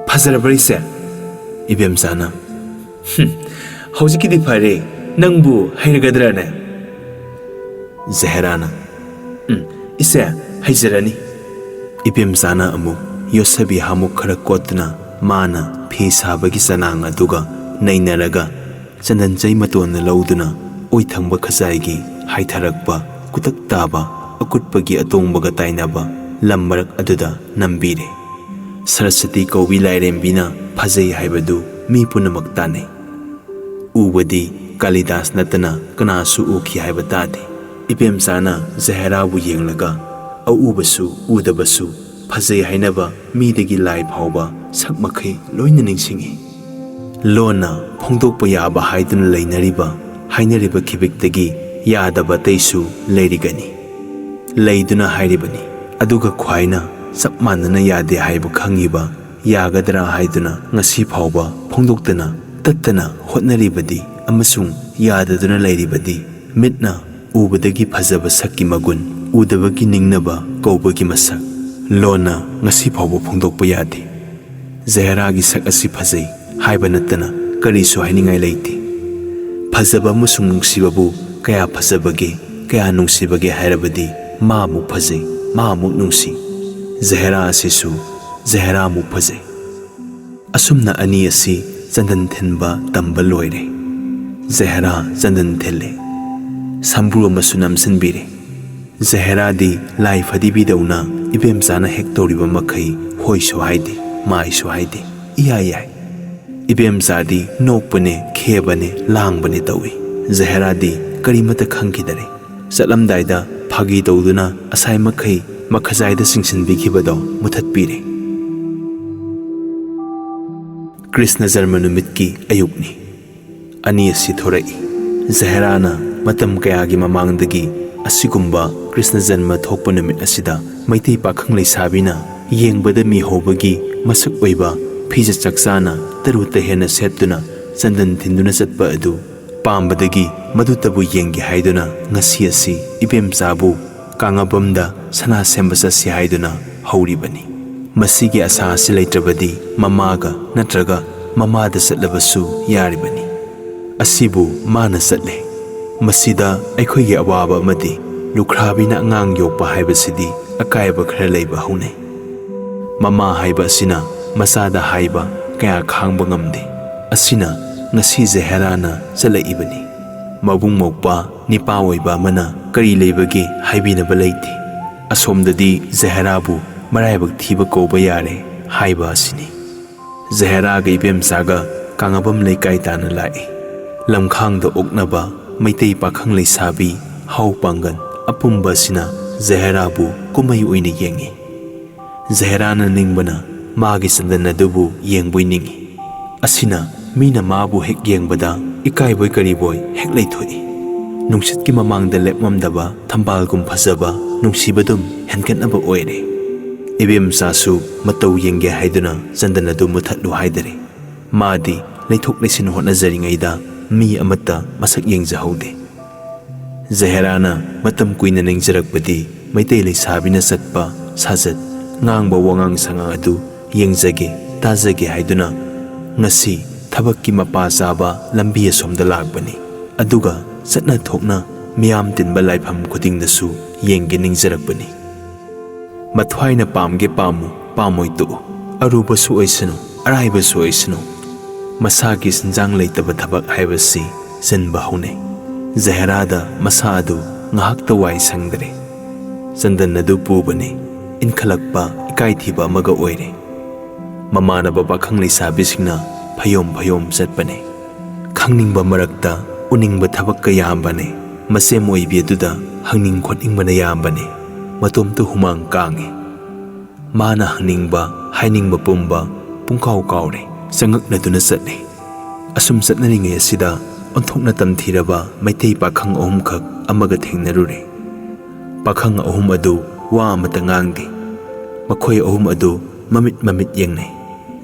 "ꯐꯖꯔꯕ꯭ꯔꯥ ꯏꯆꯦ?" ꯏꯕꯦꯝꯆꯥꯅ, "ꯍꯨꯝ, ꯍꯧꯖꯤꯛꯀꯤꯗꯤ ꯐꯔꯦ, ꯅꯪꯕꯨ ꯍꯩꯔꯒꯗ꯭ꯔꯅꯦ?" ꯖꯍꯦꯔꯥꯅ, "ꯎꯝ, ꯏꯆꯦ, ꯍꯩꯖꯔꯅꯤ꯫" ꯏꯕꯦꯝꯆꯥꯅ ꯑꯃꯨꯛ ꯌꯣꯠꯁꯕꯤ ꯍꯥꯃꯨꯛ ꯈꯔ ꯀꯣꯠꯇꯨꯅ ꯃꯥꯅ ꯐꯤ ꯁꯥꯕꯒꯤ ꯆꯅꯥꯡ ꯑꯗꯨꯒ ꯅꯩꯅꯔꯒ ꯆꯟꯗꯟ ꯆꯩ ꯃꯇꯣꯟꯅ ꯂꯧꯗꯨꯅ ꯑꯣꯏꯊꯪꯕ ꯈꯖꯥꯏꯒꯤ ꯍꯥꯏꯊꯔꯛꯄ ꯀꯨꯇꯛ ꯇꯥꯕ ꯑꯀꯨꯠꯄꯒꯤ ꯑꯇꯣꯡꯕꯒ ꯇꯥꯏꯅꯕ ꯂꯝ ꯃꯔꯛ ꯑꯗꯨꯗ ꯅꯝꯕꯤꯔꯦ꯫ ꯁꯔꯁꯇꯤ ꯀꯧꯕꯤ ꯂꯥꯏꯔꯦꯝꯕꯤꯅ ꯐꯖꯩ ꯍꯥꯏꯕꯗꯨ ꯃꯤ ꯄꯨꯝꯅꯃꯛ ꯇꯥꯅꯩ꯫ ꯎꯕꯗꯤ ꯀꯥꯂꯤꯗꯥꯁ ꯅꯠꯇꯅ ꯀꯅꯥꯁꯨ ꯎꯈꯤ ꯍꯥꯏꯕ ꯇꯥꯗꯦ꯫ ꯏꯕꯦꯝꯆꯥꯅ ꯖꯍꯦꯔꯥꯕꯨ ꯌꯦꯡꯂꯒ ꯑꯎꯕꯁꯨ ꯎꯗꯕꯁꯨ ꯐꯖꯩ ꯍꯥꯏꯅꯕ ꯃꯤꯗꯒꯤ ꯂꯥꯏ ꯐꯥꯎꯕ ꯁꯛ ꯃꯈꯩ ꯂꯣꯏꯅ ꯅꯤꯡꯁꯤꯡꯏ꯫ ꯂꯣꯟꯅ ꯐꯣꯡꯗꯣꯛꯄ ꯌꯥꯕ ꯍꯥꯏꯗꯨꯅ ꯂꯩꯅꯔꯤꯕ ꯍꯥꯏꯅꯔꯤꯕ ꯈꯤꯕꯤꯛꯇꯒꯤ ꯌꯥꯗꯕ ꯑꯇꯩꯁꯨ ꯂꯩꯔꯤꯒꯅꯤ꯫ ꯂꯩꯗꯨꯅ ꯍꯥꯏꯔꯤꯕꯅꯤ꯫ ꯑꯗꯨꯒ ꯈ꯭ꯋꯥꯏꯅ ꯆꯞ ꯃꯥꯟꯅꯅ ꯌꯥꯗꯦ ꯍꯥꯏꯕ ꯈꯪꯉꯤꯕ, ꯌꯥꯒꯗ꯭ꯔꯥ ꯍꯥꯏꯗꯨꯅ ꯉꯁꯤ ꯐꯥꯎꯕ ꯐꯣꯡꯗꯣꯛꯇꯅ ꯇꯠꯇꯅ ꯍꯣꯠꯅꯔꯤꯕꯗꯤ ꯑꯃꯁꯨꯡ ꯌꯥꯗꯗꯨꯅ ꯂꯩꯔꯤꯕꯗꯤ ꯃꯤꯠꯅ ꯎꯕꯗꯒꯤ ꯐꯖꯕ ꯁꯛꯀꯤ ꯃꯒꯨꯟ, ꯎꯗꯕꯒꯤ ꯅꯤꯡꯅꯕ ꯀꯧꯕꯒꯤ ꯃꯁꯛ, ꯂꯣꯟꯅ ꯉꯁꯤ ꯐꯥꯎꯕ ꯐꯣꯡꯗꯣꯛꯄ ꯌꯥꯗꯦ꯫ ꯖꯍꯦꯔꯥꯒꯤ ꯁꯛ ꯑꯁꯤ ꯐꯖꯩ ꯍꯥꯏꯕ ꯅꯠꯇꯅ ꯀꯔꯤꯁꯨ ꯍꯥꯏꯅꯤꯡꯉꯥꯏ ꯂꯩꯇꯦ꯫ ꯐꯖꯕ ꯑꯃꯁꯨꯡ ꯅꯨꯡꯁꯤꯕꯕꯨ ꯀꯌꯥ ꯐꯖꯕꯒꯦ, ꯀꯌꯥ ꯅꯨꯡꯁꯤꯕꯒꯦ ꯍꯥꯏꯔꯕꯗꯤ ꯃꯥ ꯑꯃꯨꯛ ꯐꯖꯩ, ꯃꯥ ꯑꯃꯨꯛ ꯅꯨꯡꯁꯤ꯫ ꯖꯍꯦꯔꯥ ꯑꯁꯤꯁꯨ ꯖꯍꯦꯔꯥ ꯑꯃꯨꯛ ꯐꯖꯩ꯫ ꯑꯁꯨꯝꯅ ꯑꯅꯤ ꯑꯁꯤ ꯆꯟꯗꯟ ꯊꯤꯟꯕ ꯇꯝꯕ ꯂꯣꯏꯔꯦ꯫ ꯖꯍꯦꯔꯥ ꯆꯟꯗꯟ ꯊꯤꯜꯂꯦ꯫ ꯁꯝꯕ꯭ꯔꯨ ꯑꯃꯁꯨ ꯅꯝꯁꯤꯟꯕꯤꯔꯦ꯫ ꯖꯍꯦꯔꯥꯗꯤ ꯂꯥꯏ ꯐꯗꯤꯕꯤꯗꯧꯅ ꯏꯕꯦꯝꯆꯥꯅ ꯍꯦꯛ ꯇꯧꯔꯤꯕ ꯃꯈꯩ ꯍꯣꯏꯁꯨ ꯍꯥꯏꯗꯦ, ꯃꯥꯏꯁꯨ ꯍꯥꯏꯗꯦ, ꯏꯌꯥ ꯌꯥꯏ꯫ ꯏꯕꯦꯝꯆꯥꯗꯤ ꯅꯣꯛꯄꯅꯦ, ꯈꯦꯕꯅꯦ, ꯂꯥꯡꯕꯅꯦ ꯇꯧꯏ꯫ ꯖꯍꯦꯔꯥꯗꯤ ꯀꯔꯤꯃꯠꯇ ꯈꯪꯈꯤꯗꯔꯦ꯫ ꯆꯠꯂꯝꯗꯥꯏꯗ ꯐꯥꯒꯤ ꯇꯧꯗꯨꯅ ꯑꯁꯥꯏ ꯃꯈꯩ ꯃꯈꯖꯥꯏꯗ ꯆꯤꯡꯁꯤꯟꯕꯤꯈꯤꯕꯗꯣ ꯃꯨꯊꯠꯄꯤꯔꯦ꯫ ꯀ꯭ꯔꯤꯁꯅ ꯖꯔꯃ ꯅꯨꯃꯤꯠꯀꯤ ꯑꯌꯨꯛꯅꯤ꯫ ꯑꯅꯤ ꯑꯁꯤ ꯊꯣꯔꯛꯏ꯫ ꯖꯍꯦꯔꯥꯅ ꯃꯇꯝ ꯀꯌꯥꯒꯤ ꯃꯃꯥꯡꯗꯒꯤ ꯑꯁꯤꯒꯨꯝꯕ ꯀ꯭ꯔꯤꯁꯅ ꯖꯟꯃ ꯊꯣꯛꯄ ꯅꯨꯃꯤꯠ ꯑꯁꯤꯗ ꯃꯩꯇꯩ ꯄꯥꯈꯪ ꯂꯩꯁꯥꯕꯤꯅ ꯌꯦꯡꯕꯗ ꯃꯤꯍꯧꯕꯒꯤ ꯃꯁꯛ ꯑꯣꯏꯕ ꯐꯤꯖꯦꯠ ꯆꯥꯛꯆꯥꯅ ꯇꯔꯨ ꯇꯍꯦꯟꯅ ꯁꯦꯠꯇꯨꯅ ꯆꯟꯗꯟ ꯊꯤꯟꯗꯨꯅ ꯆꯠꯄ ꯑꯗꯨ ꯄꯥꯝꯕꯗꯒꯤ ꯃꯗꯨꯇꯕꯨ ꯌꯦꯡꯒꯦ ꯍꯥꯏꯗꯨꯅ ꯉꯁꯤ ꯑꯁꯤ ꯏꯕꯦꯝꯆꯥꯕꯨ ꯀꯥꯡꯉꯕꯝꯗ ꯁꯅꯥ ꯁꯦꯝꯕ ꯆꯠꯁꯤ ꯍꯥꯏꯗꯨꯅ ꯍꯧꯔꯤꯕꯅꯤ꯫ ꯃꯁꯤꯒꯤ ꯑꯁꯥ ꯑꯁꯤ ꯂꯩꯇ꯭ꯔꯕꯗꯤ ꯃꯃꯥꯒ ꯅꯠꯇ꯭ꯔꯒ ꯃꯃꯥꯗ ꯆꯠꯂꯕꯁꯨ ꯌꯥꯔꯤꯕꯅꯤ꯫ ꯑꯁꯤꯕꯨ ꯃꯥꯅ ꯆꯠꯂꯦ꯫ ꯃꯁꯤꯗ ꯑꯩꯈꯣꯏꯒꯤ ꯑꯋꯥꯕ ꯑꯃꯗꯤ ꯂꯨꯈ꯭ꯔꯥꯕꯤꯅ ꯑꯉꯥꯡ ꯌꯣꯛꯄ ꯍꯥꯏꯕꯁꯤꯗꯤ ꯑꯀꯥꯏꯕ ꯈꯔ ꯂꯩꯕ ꯍꯧꯅꯩ꯫ ꯃꯃꯥ ꯍꯥꯏꯕ ꯑꯁꯤꯅ ꯃꯆꯥꯗ ꯍꯥꯏꯕ ꯀꯌꯥ ꯈꯥꯡꯕ ꯉꯝꯗꯦ꯫ ꯑꯁꯤꯅ ꯉꯁꯤ ꯖꯍꯦꯔꯥꯅ ꯆꯠꯂꯛꯏꯕꯅꯤ꯫ ꯃꯕꯨꯡ ꯃꯧꯄ꯭ꯋꯥ ꯅꯤꯄꯥ ꯑꯣꯏꯕ ꯑꯃꯅ ꯀꯔꯤ ꯂꯩꯕꯒꯦ ꯍꯥꯏꯕꯤꯅꯕ ꯂꯩꯇꯦ꯫ ꯑꯁꯣꯝꯗꯗꯤ ꯖꯍꯦꯔꯥꯕꯨ ꯃꯔꯥꯏꯕꯛ ꯊꯤꯕ ꯀꯧꯕ ꯌꯥꯔꯦ ꯍꯥꯏꯕ ꯑꯁꯤꯅꯤ꯫ ꯖꯍꯦꯔꯥꯒ ꯏꯕꯦꯝꯆꯥꯒ ꯀꯥꯡꯉꯕꯝ ꯂꯩꯀꯥꯏ ꯇꯥꯟꯅ ꯂꯥꯛꯏ꯫ ꯂꯝꯈꯥꯡꯗ ꯑꯣꯛꯅꯕ ꯃꯩꯇꯩ ꯄꯥꯈꯪ ꯂꯩꯁꯥꯕꯤ ꯍꯥꯎ ꯄꯥꯡꯒꯟ ꯑꯄꯨꯝꯕ ꯑꯁꯤꯅ ꯖꯍꯦꯔꯥꯕꯨ ꯀꯨꯝꯍꯩ ꯑꯣꯏꯅ ꯌꯦꯡꯏ꯫ ꯖꯍꯦꯔꯥꯅ ꯅꯤꯡꯕꯅ ꯃꯥꯒꯤ ꯆꯟꯗꯟ ꯑꯗꯨꯕꯨ ꯌꯦꯡꯕꯣꯏ ꯅꯤꯡꯏ꯫ ꯑꯁꯤꯅ ꯃꯤꯅ ꯃꯥꯕꯨ ꯍꯦꯛ ꯌꯦꯡꯕꯗ ꯏꯀꯥꯏꯕꯣꯏ ꯀꯔꯤꯕꯣꯏ ꯍꯦꯛ ꯂꯩꯊꯣꯛꯏ꯫ ꯅꯨꯡꯁꯤꯠꯀꯤ ꯃꯃꯥꯡꯗ ꯂꯦꯞꯉꯝꯗꯕ ꯊꯝꯕꯥꯜꯒꯨꯝ ꯐꯖꯕ ꯅꯨꯡꯁꯤꯕꯗꯨꯝ ꯍꯦꯟꯒꯠꯅꯕ ꯑꯣꯏꯔꯦ꯫ ꯏꯕꯦꯝꯆꯥꯁꯨ ꯃꯇꯧ ꯌꯦꯡꯒꯦ ꯍꯥꯏꯗꯨꯅ ꯆꯟꯗꯟ ꯑꯗꯨ ꯃꯨꯊꯠꯂꯨ ꯍꯥꯏꯗꯔꯦ꯫ ꯃꯥꯗꯤ ꯂꯩꯊꯣꯛ ꯂꯩꯁꯤꯟ ꯍꯣꯠꯅꯖꯔꯤꯉꯩꯗ ꯃꯤ ꯑꯃꯠꯇ ꯃꯁꯛ ꯌꯦꯡꯖꯍꯧꯗꯦ꯫ ꯖꯍꯦꯔꯥꯅ ꯃꯇꯝ ꯀꯨꯏꯅ ꯅꯤꯡꯖꯔꯛꯄꯗꯤ ꯃꯩꯇꯩ ꯂꯩꯁꯥꯕꯤꯅ ꯆꯠꯄ ꯁꯥꯖꯠ, ꯉꯥꯡꯕ ꯋꯥꯉꯥꯡ ꯁꯉꯥꯡ ꯑꯗꯨ ꯌꯦꯡꯖꯒꯦ, ꯇꯥꯖꯒꯦ ꯍꯥꯏꯗꯨꯅ ꯉꯁꯤ ꯊꯕꯛꯀꯤ ꯃꯄꯥ ꯆꯥꯕ ꯂꯝꯕꯤ ꯑꯁꯣꯝꯗ ꯂꯥꯛꯄꯅꯤ꯫ ꯑꯗꯨꯒ ꯆꯠꯅ ꯊꯣꯛꯅ ꯃꯤꯌꯥꯝ ꯇꯤꯟꯕ ꯂꯥꯏꯐꯝ ꯈꯨꯗꯤꯡꯗꯁꯨ ꯌꯦꯡꯒꯦ ꯅꯤꯡꯖꯔꯛꯄꯅꯤ꯫ ꯃꯊ꯭ꯋꯥꯏꯅ ꯄꯥꯝꯒꯦ ꯄꯥꯝꯃꯨ, ꯄꯥꯝꯃꯣꯏ ꯇꯣꯛꯎ, ꯑꯔꯨꯕꯁꯨ ꯑꯣꯏꯁꯅꯨ, ꯑꯔꯥꯏꯕꯁꯨ ꯑꯣꯏꯁꯅꯨ, ꯃꯁꯥꯒꯤ ꯁꯤꯟꯖꯥꯡ ꯂꯩꯇꯕ ꯊꯕꯛ ꯍꯥꯏꯕꯁꯤ ꯆꯤꯟꯕ ꯍꯧꯅꯩ꯫ ꯖꯍꯦꯔꯥꯗ ꯃꯁꯥ ꯑꯗꯨ ꯉꯥꯏꯍꯥꯛꯇ ꯋꯥꯏ ꯁꯪꯗ꯭ꯔꯦ꯫ ꯆꯟꯗꯟ ꯑꯗꯨ ꯄꯨꯕꯅꯤ, ꯏꯟꯈꯠꯂꯛꯄ ꯏꯀꯥꯏꯊꯤꯕ ꯑꯃꯒ ꯑꯣꯏꯔꯦ꯫ ꯃꯃꯥꯟꯅꯕ ꯄꯥꯈꯪ ꯂꯩꯁꯥꯕꯤꯁꯤꯡꯅ ꯐꯌꯣꯝ ꯐꯌꯣꯝ ꯆꯠꯄꯅꯤ꯫ ꯈꯪꯅꯤꯡꯕ ꯃꯔꯛꯇ ꯎꯅꯤꯡꯕ ꯊꯕꯛꯀ ꯌꯥꯝꯕꯅꯤ꯫ ꯃꯁꯦꯝ ꯑꯣꯏꯕꯤ ꯑꯗꯨꯗ ꯍꯪꯅꯤꯡ ꯈꯣꯠꯅꯤꯡꯕꯅ ꯌꯥꯝꯕꯅꯤ꯫ ꯃꯇꯣꯝꯇ ꯍꯨꯃꯥꯡ ꯀꯥꯡꯉꯤ꯫ ꯃꯥꯅ ꯍꯪꯅꯤꯡꯕ, ꯍꯥꯏꯅꯤꯡꯕ ꯄꯨꯝꯕ ꯄꯨꯡꯀꯥꯎ ꯀꯥꯎꯔꯦ, ꯆꯉꯛꯅꯗꯨꯅ ꯆꯠꯂꯤ꯫ ꯑꯁꯨꯝ ꯆꯠꯅꯔꯤꯉꯩ ꯑꯁꯤꯗ ꯑꯣꯟꯊꯣꯛꯅ ꯇꯝꯊꯤꯔꯕ ꯃꯩꯇꯩ ꯄꯥꯈꯪ ꯑꯍꯨꯝꯈꯛ ꯑꯃꯒ ꯊꯦꯡꯅꯔꯨꯔꯦ꯫ ꯄꯥꯈꯪ ꯑꯍꯨꯝ ꯑꯗꯨ ꯋꯥ ꯑꯃꯠꯇ ꯉꯥꯡꯗꯦ꯫ ꯃꯈꯣꯏ ꯑꯍꯨꯝ ꯑꯗꯨ ꯃꯃꯤꯠ ꯃꯃꯤꯠ ꯌꯦꯡꯅꯩ꯫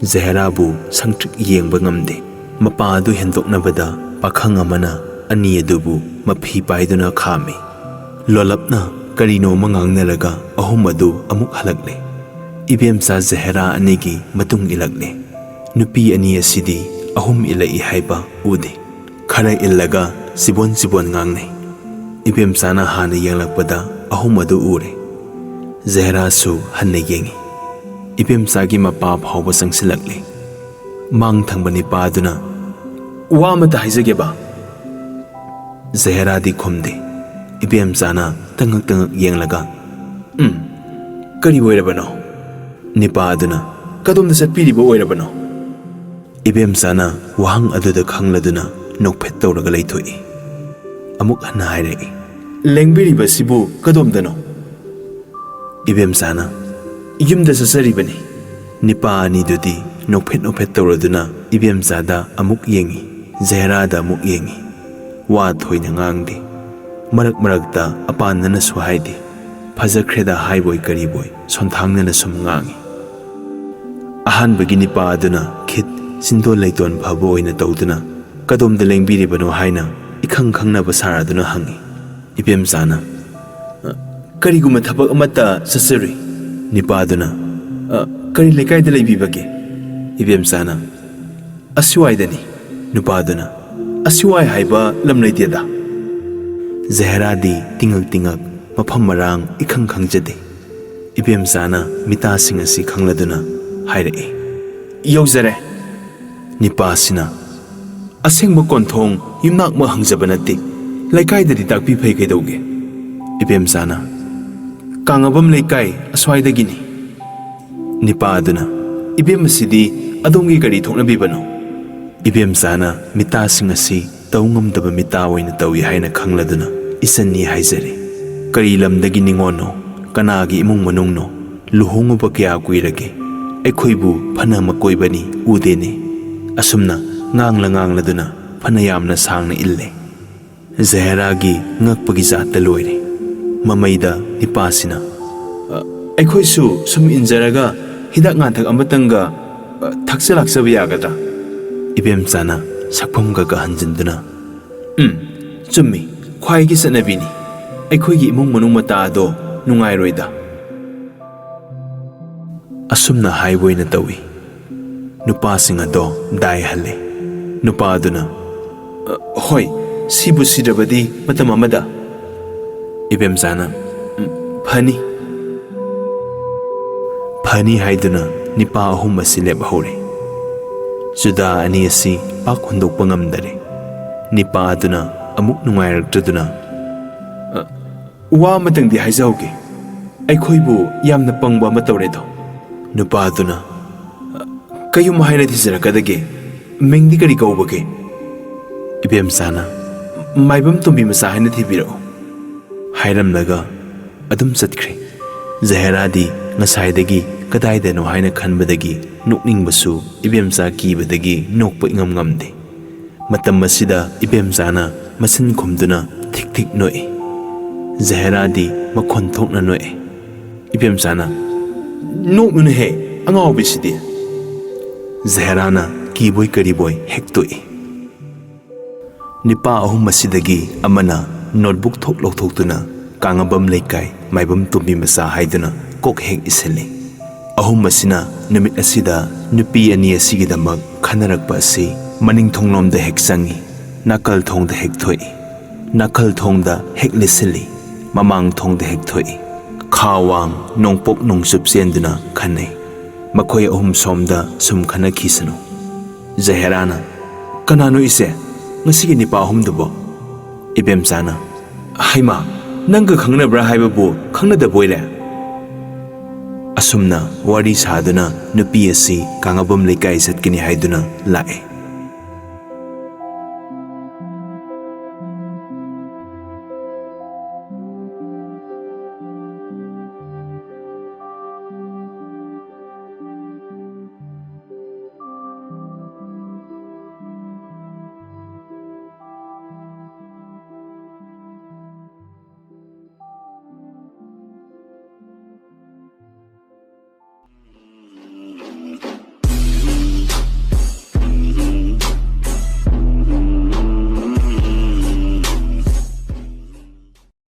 ꯖꯍꯦꯔꯥꯕꯨ ꯁꯪꯇ꯭ꯔꯤꯛ ꯌꯦꯡꯕ ꯉꯝꯗꯦ꯫ ꯃꯄꯥ ꯑꯗꯨ ꯍꯦꯟꯗꯣꯛꯅꯕꯗ ꯄꯥꯈꯪ ꯑꯃꯅ ꯑꯅꯤ ꯑꯗꯨꯕꯨ ꯃꯐꯤ ꯄꯥꯏꯗꯨꯅ ꯈꯥꯝꯃꯤ꯫ ꯂꯣꯂꯞꯅ ꯀꯔꯤꯅꯣꯃ ꯉꯥꯡꯅꯔꯒ ꯑꯍꯨꯝ ꯑꯗꯨ ꯑꯃꯨꯛ ꯍꯜꯂꯛꯂꯦ꯫ ꯏꯕꯦꯝꯆꯥ ꯖꯍꯦꯔꯥ ꯑꯅꯤꯒꯤ ꯃꯇꯨꯡ ꯏꯜꯂꯛꯂꯦ꯫ ꯅꯨꯄꯤ ꯑꯅꯤ ꯑꯁꯤꯗꯤ ꯑꯍꯨꯝ ꯏꯜꯂꯛꯏ ꯍꯥꯏꯕ ꯎꯗꯦ꯫ ꯈꯔ ꯏꯜꯂꯒ ꯆꯤꯕꯣꯟ ꯆꯤꯕꯣꯟ ꯉꯥꯡꯅꯩ꯫ ꯏꯕꯦꯝꯆꯥꯅ ꯍꯥꯟꯅ ꯌꯦꯡꯂꯛꯄꯗ ꯑꯍꯨꯝ ꯑꯗꯨ ꯎꯔꯦ꯫ ꯖꯍꯦꯔꯥꯁꯨ ꯍꯟꯅ ꯌꯦꯡꯉꯤ꯫ ꯏꯕꯦꯝꯆꯥꯒꯤ ꯃꯄꯥ ꯐꯥꯎꯕ ꯆꯪꯁꯤꯜꯂꯛꯂꯦ꯫ ꯃꯥꯡ ꯊꯪꯕ ꯅꯤꯄꯥꯗꯨꯅ, "ꯋꯥ ꯑꯃꯇ ꯍꯥꯏꯖꯒꯦꯕ?" ꯖꯍꯦꯔꯥꯗꯤ ꯈꯨꯝꯗꯦ꯫ ꯏꯕꯦꯝꯆꯥꯅ ꯇꯉꯛ ꯇꯉꯛ ꯌꯦꯡꯂꯒ, "ꯎꯝ, ꯀꯔꯤ ꯑꯣꯏꯔꯕꯅꯣ?" ꯅꯤꯄꯥ ꯑꯗꯨꯅ, "ꯀꯗꯣꯝꯗ ꯆꯠꯄꯤꯔꯤꯕ ꯑꯣꯏꯔꯕꯅꯣ?" ꯏꯕꯦꯝꯆꯥꯅ ꯋꯥꯍꯪ ꯑꯗꯨꯗ ꯈꯪꯂꯗꯨꯅ ꯅꯣꯛꯐꯦꯠ ꯇꯧꯔꯒ ꯂꯩꯊꯣꯛꯏ꯫ ꯑꯃꯨꯛ ꯍꯟꯅ ꯍꯥꯏꯔꯛꯏ, "ꯂꯦꯡꯕꯤꯔꯤꯕꯁꯤꯕꯨ ꯀꯗꯣꯝꯗꯅꯣ?" ꯏꯕꯦꯝꯆꯥꯅ, "ꯌꯨꯝꯗ ꯆꯠꯆꯔꯤꯕꯅꯤ꯫" ꯅꯤꯄꯥ ꯑꯅꯤꯗꯨꯗꯤ ꯅꯣꯛꯐꯦꯠ ꯅꯣꯛꯐꯦꯠ ꯇꯧꯔꯗꯨꯅ ꯏꯕꯦꯝꯆꯥꯗ ꯑꯃꯨꯛ ꯌꯦꯡꯉꯤ, ꯖꯍꯦꯔꯥꯗ ꯑꯃꯨꯛ ꯌꯦꯡꯉꯤ꯫ ꯋꯥ ꯊꯣꯏꯅ ꯉꯥꯡꯗꯦ꯫ ꯃꯔꯛ ꯃꯔꯛꯇ ꯑꯄꯥꯟꯅꯅꯁꯨ ꯍꯥꯏꯗꯦ꯫ ꯐꯖꯈ꯭ꯔꯦꯗ ꯍꯥꯏꯕꯣꯏ ꯀꯔꯤꯕꯣꯏ ꯁꯣꯟꯊꯥꯡꯅꯅ ꯁꯨꯝ ꯉꯥꯡꯏ꯫ ꯑꯍꯥꯟꯕꯒꯤ ꯅꯤꯄꯥ ꯑꯗꯨꯅ ꯈꯤꯠ ꯆꯤꯟꯗꯣꯜ ꯂꯩꯇꯣꯟ ꯐꯕ ꯑꯣꯏꯅ ꯇꯧꯗꯨꯅ ꯀꯗꯣꯝꯗ ꯂꯦꯡꯕꯤꯔꯤꯕꯅꯣ ꯍꯥꯏꯅ ꯏꯈꯪ ꯈꯪꯅꯕ ꯁꯥꯔꯗꯨꯅ ꯍꯪꯏ꯫ ꯏꯕꯦꯝꯆꯥꯅ, "ꯑ, ꯀꯔꯤꯒꯨꯝꯕ ꯊꯕꯛ ꯑꯃꯠꯇ ꯆꯠꯆꯔꯨꯏ꯫" ꯅꯤꯄꯥꯗꯨꯅ, "ꯑ, ꯀꯔꯤ ꯂꯩꯀꯥꯏꯗ ꯂꯩꯕꯤꯕꯒꯦ?" ꯏꯕꯦꯝꯆꯥꯅ, "ꯑꯁꯤꯋꯥꯏꯗꯅꯤ꯫" ꯅꯨꯄꯥꯗꯨꯅ, "ꯑꯁꯤꯋꯥꯏ ꯍꯥꯏꯕ ꯂꯝ ꯂꯩꯇꯦꯗ꯫" ꯖꯍꯦꯔꯥꯗꯤ ꯇꯤꯡꯉꯛ ꯇꯤꯡꯉꯛ ꯃꯐꯝ ꯃꯔꯥꯡ ꯏꯈꯪ ꯈꯪꯖꯗꯦ꯫ ꯏꯕꯦꯝꯆꯥꯅ ꯃꯤꯇꯥꯁꯤꯡ ꯑꯁꯤ ꯈꯪꯂꯗꯨꯅ ꯍꯥꯏꯔꯛꯏ, "ꯌꯧꯖꯔꯦ꯫" ꯅꯤꯄꯥꯁꯤꯅ, "ꯑꯁꯦꯡꯕ ꯀꯣꯟꯊꯣꯡ ꯌꯨꯝꯅꯥꯛꯃꯛ ꯍꯪꯖꯕ ꯅꯠꯇꯦ, ꯂꯩꯀꯥꯏꯗꯗꯤ ꯇꯥꯛꯄꯤ ꯐꯩ ꯀꯩꯗꯧꯒꯦ?" ꯏꯕꯦꯝꯆꯥꯅ, "ꯀꯥꯡꯉꯕꯝ ꯂꯩꯀꯥꯏ ꯑꯁ꯭ꯋꯥꯏꯗꯒꯤꯅꯤ꯫" ꯅꯤꯄꯥ ꯑꯗꯨꯅ, "ꯏꯕꯦꯝ ꯑꯁꯤꯗꯤ ꯑꯗꯣꯝꯒꯤ ꯀꯔꯤ ꯊꯣꯛꯅꯕꯤꯕꯅꯣ?" ꯏꯕꯦꯝꯆꯥꯅ ꯃꯤꯇꯥꯁꯤꯡ ꯑꯁꯤ ꯇꯧ ꯉꯝꯗꯕ ꯃꯤꯇꯥ ꯑꯣꯏꯅ ꯇꯧꯏ ꯍꯥꯏꯅ ꯈꯪꯂꯗꯨꯅ ꯏꯆꯟꯅꯤ ꯍꯥꯏꯖꯔꯦ꯫ "ꯀꯔꯤ ꯂꯝꯗꯒꯤ ꯅꯤꯉꯣꯜꯅꯣ? ꯀꯅꯥꯒꯤ ꯏꯃꯨꯡ ꯃꯅꯨꯡꯅꯣ? ꯂꯨꯍꯣꯡꯉꯨꯕ ꯀꯌꯥ ꯀꯨꯏꯔꯒꯦ? ꯑꯩꯈꯣꯏꯕꯨ ꯐꯅ ꯃꯀꯣꯏꯕꯅꯤ ꯎꯗꯦꯅꯦ꯫" ꯑꯁꯨꯝꯅ ꯉꯥꯡꯂ ꯉꯥꯡꯂꯗꯨꯅ ꯐꯅ ꯌꯥꯝꯅ ꯁꯥꯡꯅ ꯏꯜꯂꯦ꯫ ꯖꯍꯦꯔꯥꯒꯤ ꯉꯛꯄꯒꯤ ꯖꯥꯠꯇ ꯂꯣꯏꯔꯦ꯫ ꯃꯃꯩꯗ ꯅꯤꯄꯥꯁꯤꯅ, "ꯑ, ꯑꯩꯈꯣꯏꯁꯨ ꯁꯨꯝ ꯏꯟꯖꯔꯒ ꯍꯤꯗꯥꯛ ꯉꯥꯡꯊꯛ ꯑꯃꯇꯪꯒ, ꯑ, ꯊꯛꯆ ꯂꯥꯛꯆꯕ ꯌꯥꯒꯗ꯭ꯔꯥ?" ꯏꯕꯦꯝꯆꯥꯅ ꯁꯛꯐꯝꯒ ꯀꯥꯍꯟꯖꯤꯟꯗꯨꯅ, "ꯎꯝ, ꯆꯨꯝꯃꯤ, ꯈ꯭ꯋꯥꯏꯒꯤ ꯆꯠꯅꯕꯤꯅꯤ꯫ ꯑꯩꯈꯣꯏꯒꯤ ꯏꯃꯨꯡ ꯃꯅꯨꯡ ꯃꯇꯥ ꯑꯗꯣ ꯅꯨꯡꯉꯥꯏꯔꯣꯏꯗ꯫" ꯑꯁꯨꯝꯅ ꯍꯥꯏꯕ ꯑꯣꯏꯅ ꯇꯧꯏ꯫ ꯅꯨꯄꯥꯁꯤꯡ ꯑꯗꯣ ꯗꯥꯏꯍꯜꯂꯦ꯫ ꯅꯨꯄꯥ ꯑꯗꯨꯅ, "ꯑ, ꯍꯣꯏ, ꯁꯤꯕꯨ ꯁꯤꯗ꯭ꯔꯕꯗꯤ ꯃꯇꯝ ꯑꯃꯗ꯫" ꯏꯕꯦꯝꯆꯥꯅ, "ꯎꯝ, ꯐꯅꯤ꯫" ꯐꯅꯤ ꯍꯥꯏꯗꯨꯅ ꯅꯤꯄꯥ ꯑꯍꯨꯝ ꯑꯁꯤ ꯂꯦꯞꯍꯧꯔꯦ꯫ ꯆꯨꯗꯥ ꯑꯅꯤ ꯑꯁꯤ ꯄꯥꯛ ꯍꯨꯟꯗꯣꯛꯄ ꯉꯝꯗꯔꯦ꯫ ꯅꯤꯄꯥ ꯑꯗꯨꯅ ꯑꯃꯨꯛ ꯅꯨꯡꯉꯥꯏꯔꯛꯇ꯭ꯔꯗꯨꯅ, "ꯑ, ꯋꯥ ꯑꯃꯇꯪꯗꯤ ꯍꯥꯏꯖꯍꯧꯒꯦ꯫ ꯑꯩꯈꯣꯏꯕꯨ ꯌꯥꯝꯅ ꯄꯪꯕ ꯑꯃ ꯇꯧꯔꯦꯗꯣ꯫" ꯅꯨꯄꯥꯗꯨꯅ, "ꯀꯌꯨꯝ ꯍꯥꯏꯅ ꯊꯤꯖꯔꯛꯀꯗꯒꯦ? ꯃꯤꯡꯗꯤ ꯀꯔꯤ ꯀꯧꯕꯒꯦ?" ꯏꯕꯦꯝꯆꯥꯅ, "ꯃꯥꯏꯕꯝ ꯇꯣꯝꯕꯤ ꯃꯆꯥ ꯍꯥꯏꯅ ꯊꯤꯕꯤꯔꯛꯎ," ꯍꯥꯏꯔꯝꯂꯒ ꯑꯗꯨꯝ ꯆꯠꯈ꯭ꯔꯦ꯫ ꯖꯍꯦꯔꯥꯗꯤ ꯉꯁꯥꯏꯗꯒꯤ ꯀꯗꯥꯏꯗꯅꯣ ꯍꯥꯏꯅ ꯈꯟꯕꯗꯒꯤ ꯅꯣꯛꯅꯤꯡꯕꯁꯨ ꯏꯕꯦꯝꯆꯥ ꯀꯤꯕꯗꯒꯤ ꯅꯣꯛꯄ ꯏꯉꯝ ꯉꯝꯗꯦ꯫ ꯃꯇꯝ ꯑꯁꯤꯗ ꯏꯕꯦꯝꯆꯥꯅ ꯃꯆꯤꯟ ꯈꯨꯝꯗꯨꯅ ꯊꯤꯛ ꯊꯤꯛ ꯅꯣꯛꯏ꯫ ꯖꯍꯦꯔꯥꯗꯤ ꯃꯈꯣꯟ ꯊꯣꯛꯅ ꯅꯣꯛꯑꯦ꯫ ꯏꯕꯦꯝꯆꯥꯅ, "ꯅꯣꯛꯅꯨꯅꯦꯍꯦ, ꯑꯉꯥꯎꯕꯤꯁꯤꯗꯤ!" ꯖꯍꯦꯔꯥꯅ ꯀꯤꯕꯣꯏ ꯀꯔꯤꯕꯣꯏ ꯍꯦꯛ ꯇꯣꯛꯏ꯫ ꯅꯤꯄꯥ ꯑꯍꯨꯝ ꯑꯁꯤꯗꯒꯤ ꯑꯃꯅ ꯅꯣꯠꯕꯨꯛ ꯊꯣꯛ ꯂꯧꯊꯣꯛꯇꯨꯅ ꯀꯥꯡꯉꯕꯝ ꯂꯩꯀꯥꯏ ꯃꯥꯏꯕꯝ ꯇꯣꯝꯕꯤ ꯃꯆꯥ ꯍꯥꯏꯗꯨꯅ ꯀꯣꯛ ꯍꯦꯛ ꯏꯁꯤꯜꯂꯤ꯫ ꯑꯍꯨꯝ ꯑꯁꯤꯅ ꯅꯨꯃꯤꯠ ꯑꯁꯤꯗ ꯅꯨꯄꯤ ꯑꯅꯤ ꯑꯁꯤꯒꯤꯗꯃꯛ ꯈꯟꯅꯔꯛꯄ ꯑꯁꯤ ꯃꯅꯤꯡ ꯊꯣꯡꯂꯣꯝꯗ ꯍꯦꯛ ꯆꯪꯏ, ꯅꯥꯀꯜ ꯊꯣꯡꯗ ꯍꯦꯛ ꯊꯣꯛꯏ, ꯅꯥꯀꯜ ꯊꯣꯡꯗ ꯍꯦꯛ ꯂꯤꯠꯁꯤꯜꯂꯤ, ꯃꯃꯥꯡ ꯊꯣꯡꯗ ꯍꯦꯛ ꯊꯣꯛꯏ꯫ ꯈꯥ ꯋꯥꯡ ꯅꯣꯡꯄꯣꯛ ꯅꯣꯡꯆꯨꯞ ꯆꯦꯟꯗꯨꯅ ꯈꯟꯅꯩ꯫ ꯃꯈꯣꯏ ꯑꯍꯨꯝ ꯁꯣꯝꯗ ꯁꯨꯝ ꯈꯟꯅꯈꯤꯁꯅꯨ꯫ ꯖꯍꯦꯔꯥꯅ, "ꯀꯅꯥꯅꯣ ꯏꯆꯦ, ꯉꯁꯤꯒꯤ ꯅꯤꯄꯥ ꯑꯍꯨꯝꯗꯨꯕꯣ?" ꯏꯕꯦꯝꯆꯥꯅ, "ꯍꯩꯃꯥ, ꯅꯪꯒ ꯈꯪꯅꯕ꯭ꯔꯥ ꯍꯥꯏꯕꯕꯨ ꯈꯪꯅꯗꯕ ꯑꯣꯏꯔꯦ?" ꯑꯁꯨꯝꯅ ꯋꯥꯔꯤ ꯁꯥꯗꯨꯅ ꯅꯨꯄꯤ ꯑꯁꯤ ꯀꯥꯡꯉꯕꯝ ꯂꯩꯀꯥꯏ ꯆꯠꯀꯅꯤ ꯍꯥꯏꯗꯨꯅ ꯂꯥꯛꯑꯦ꯫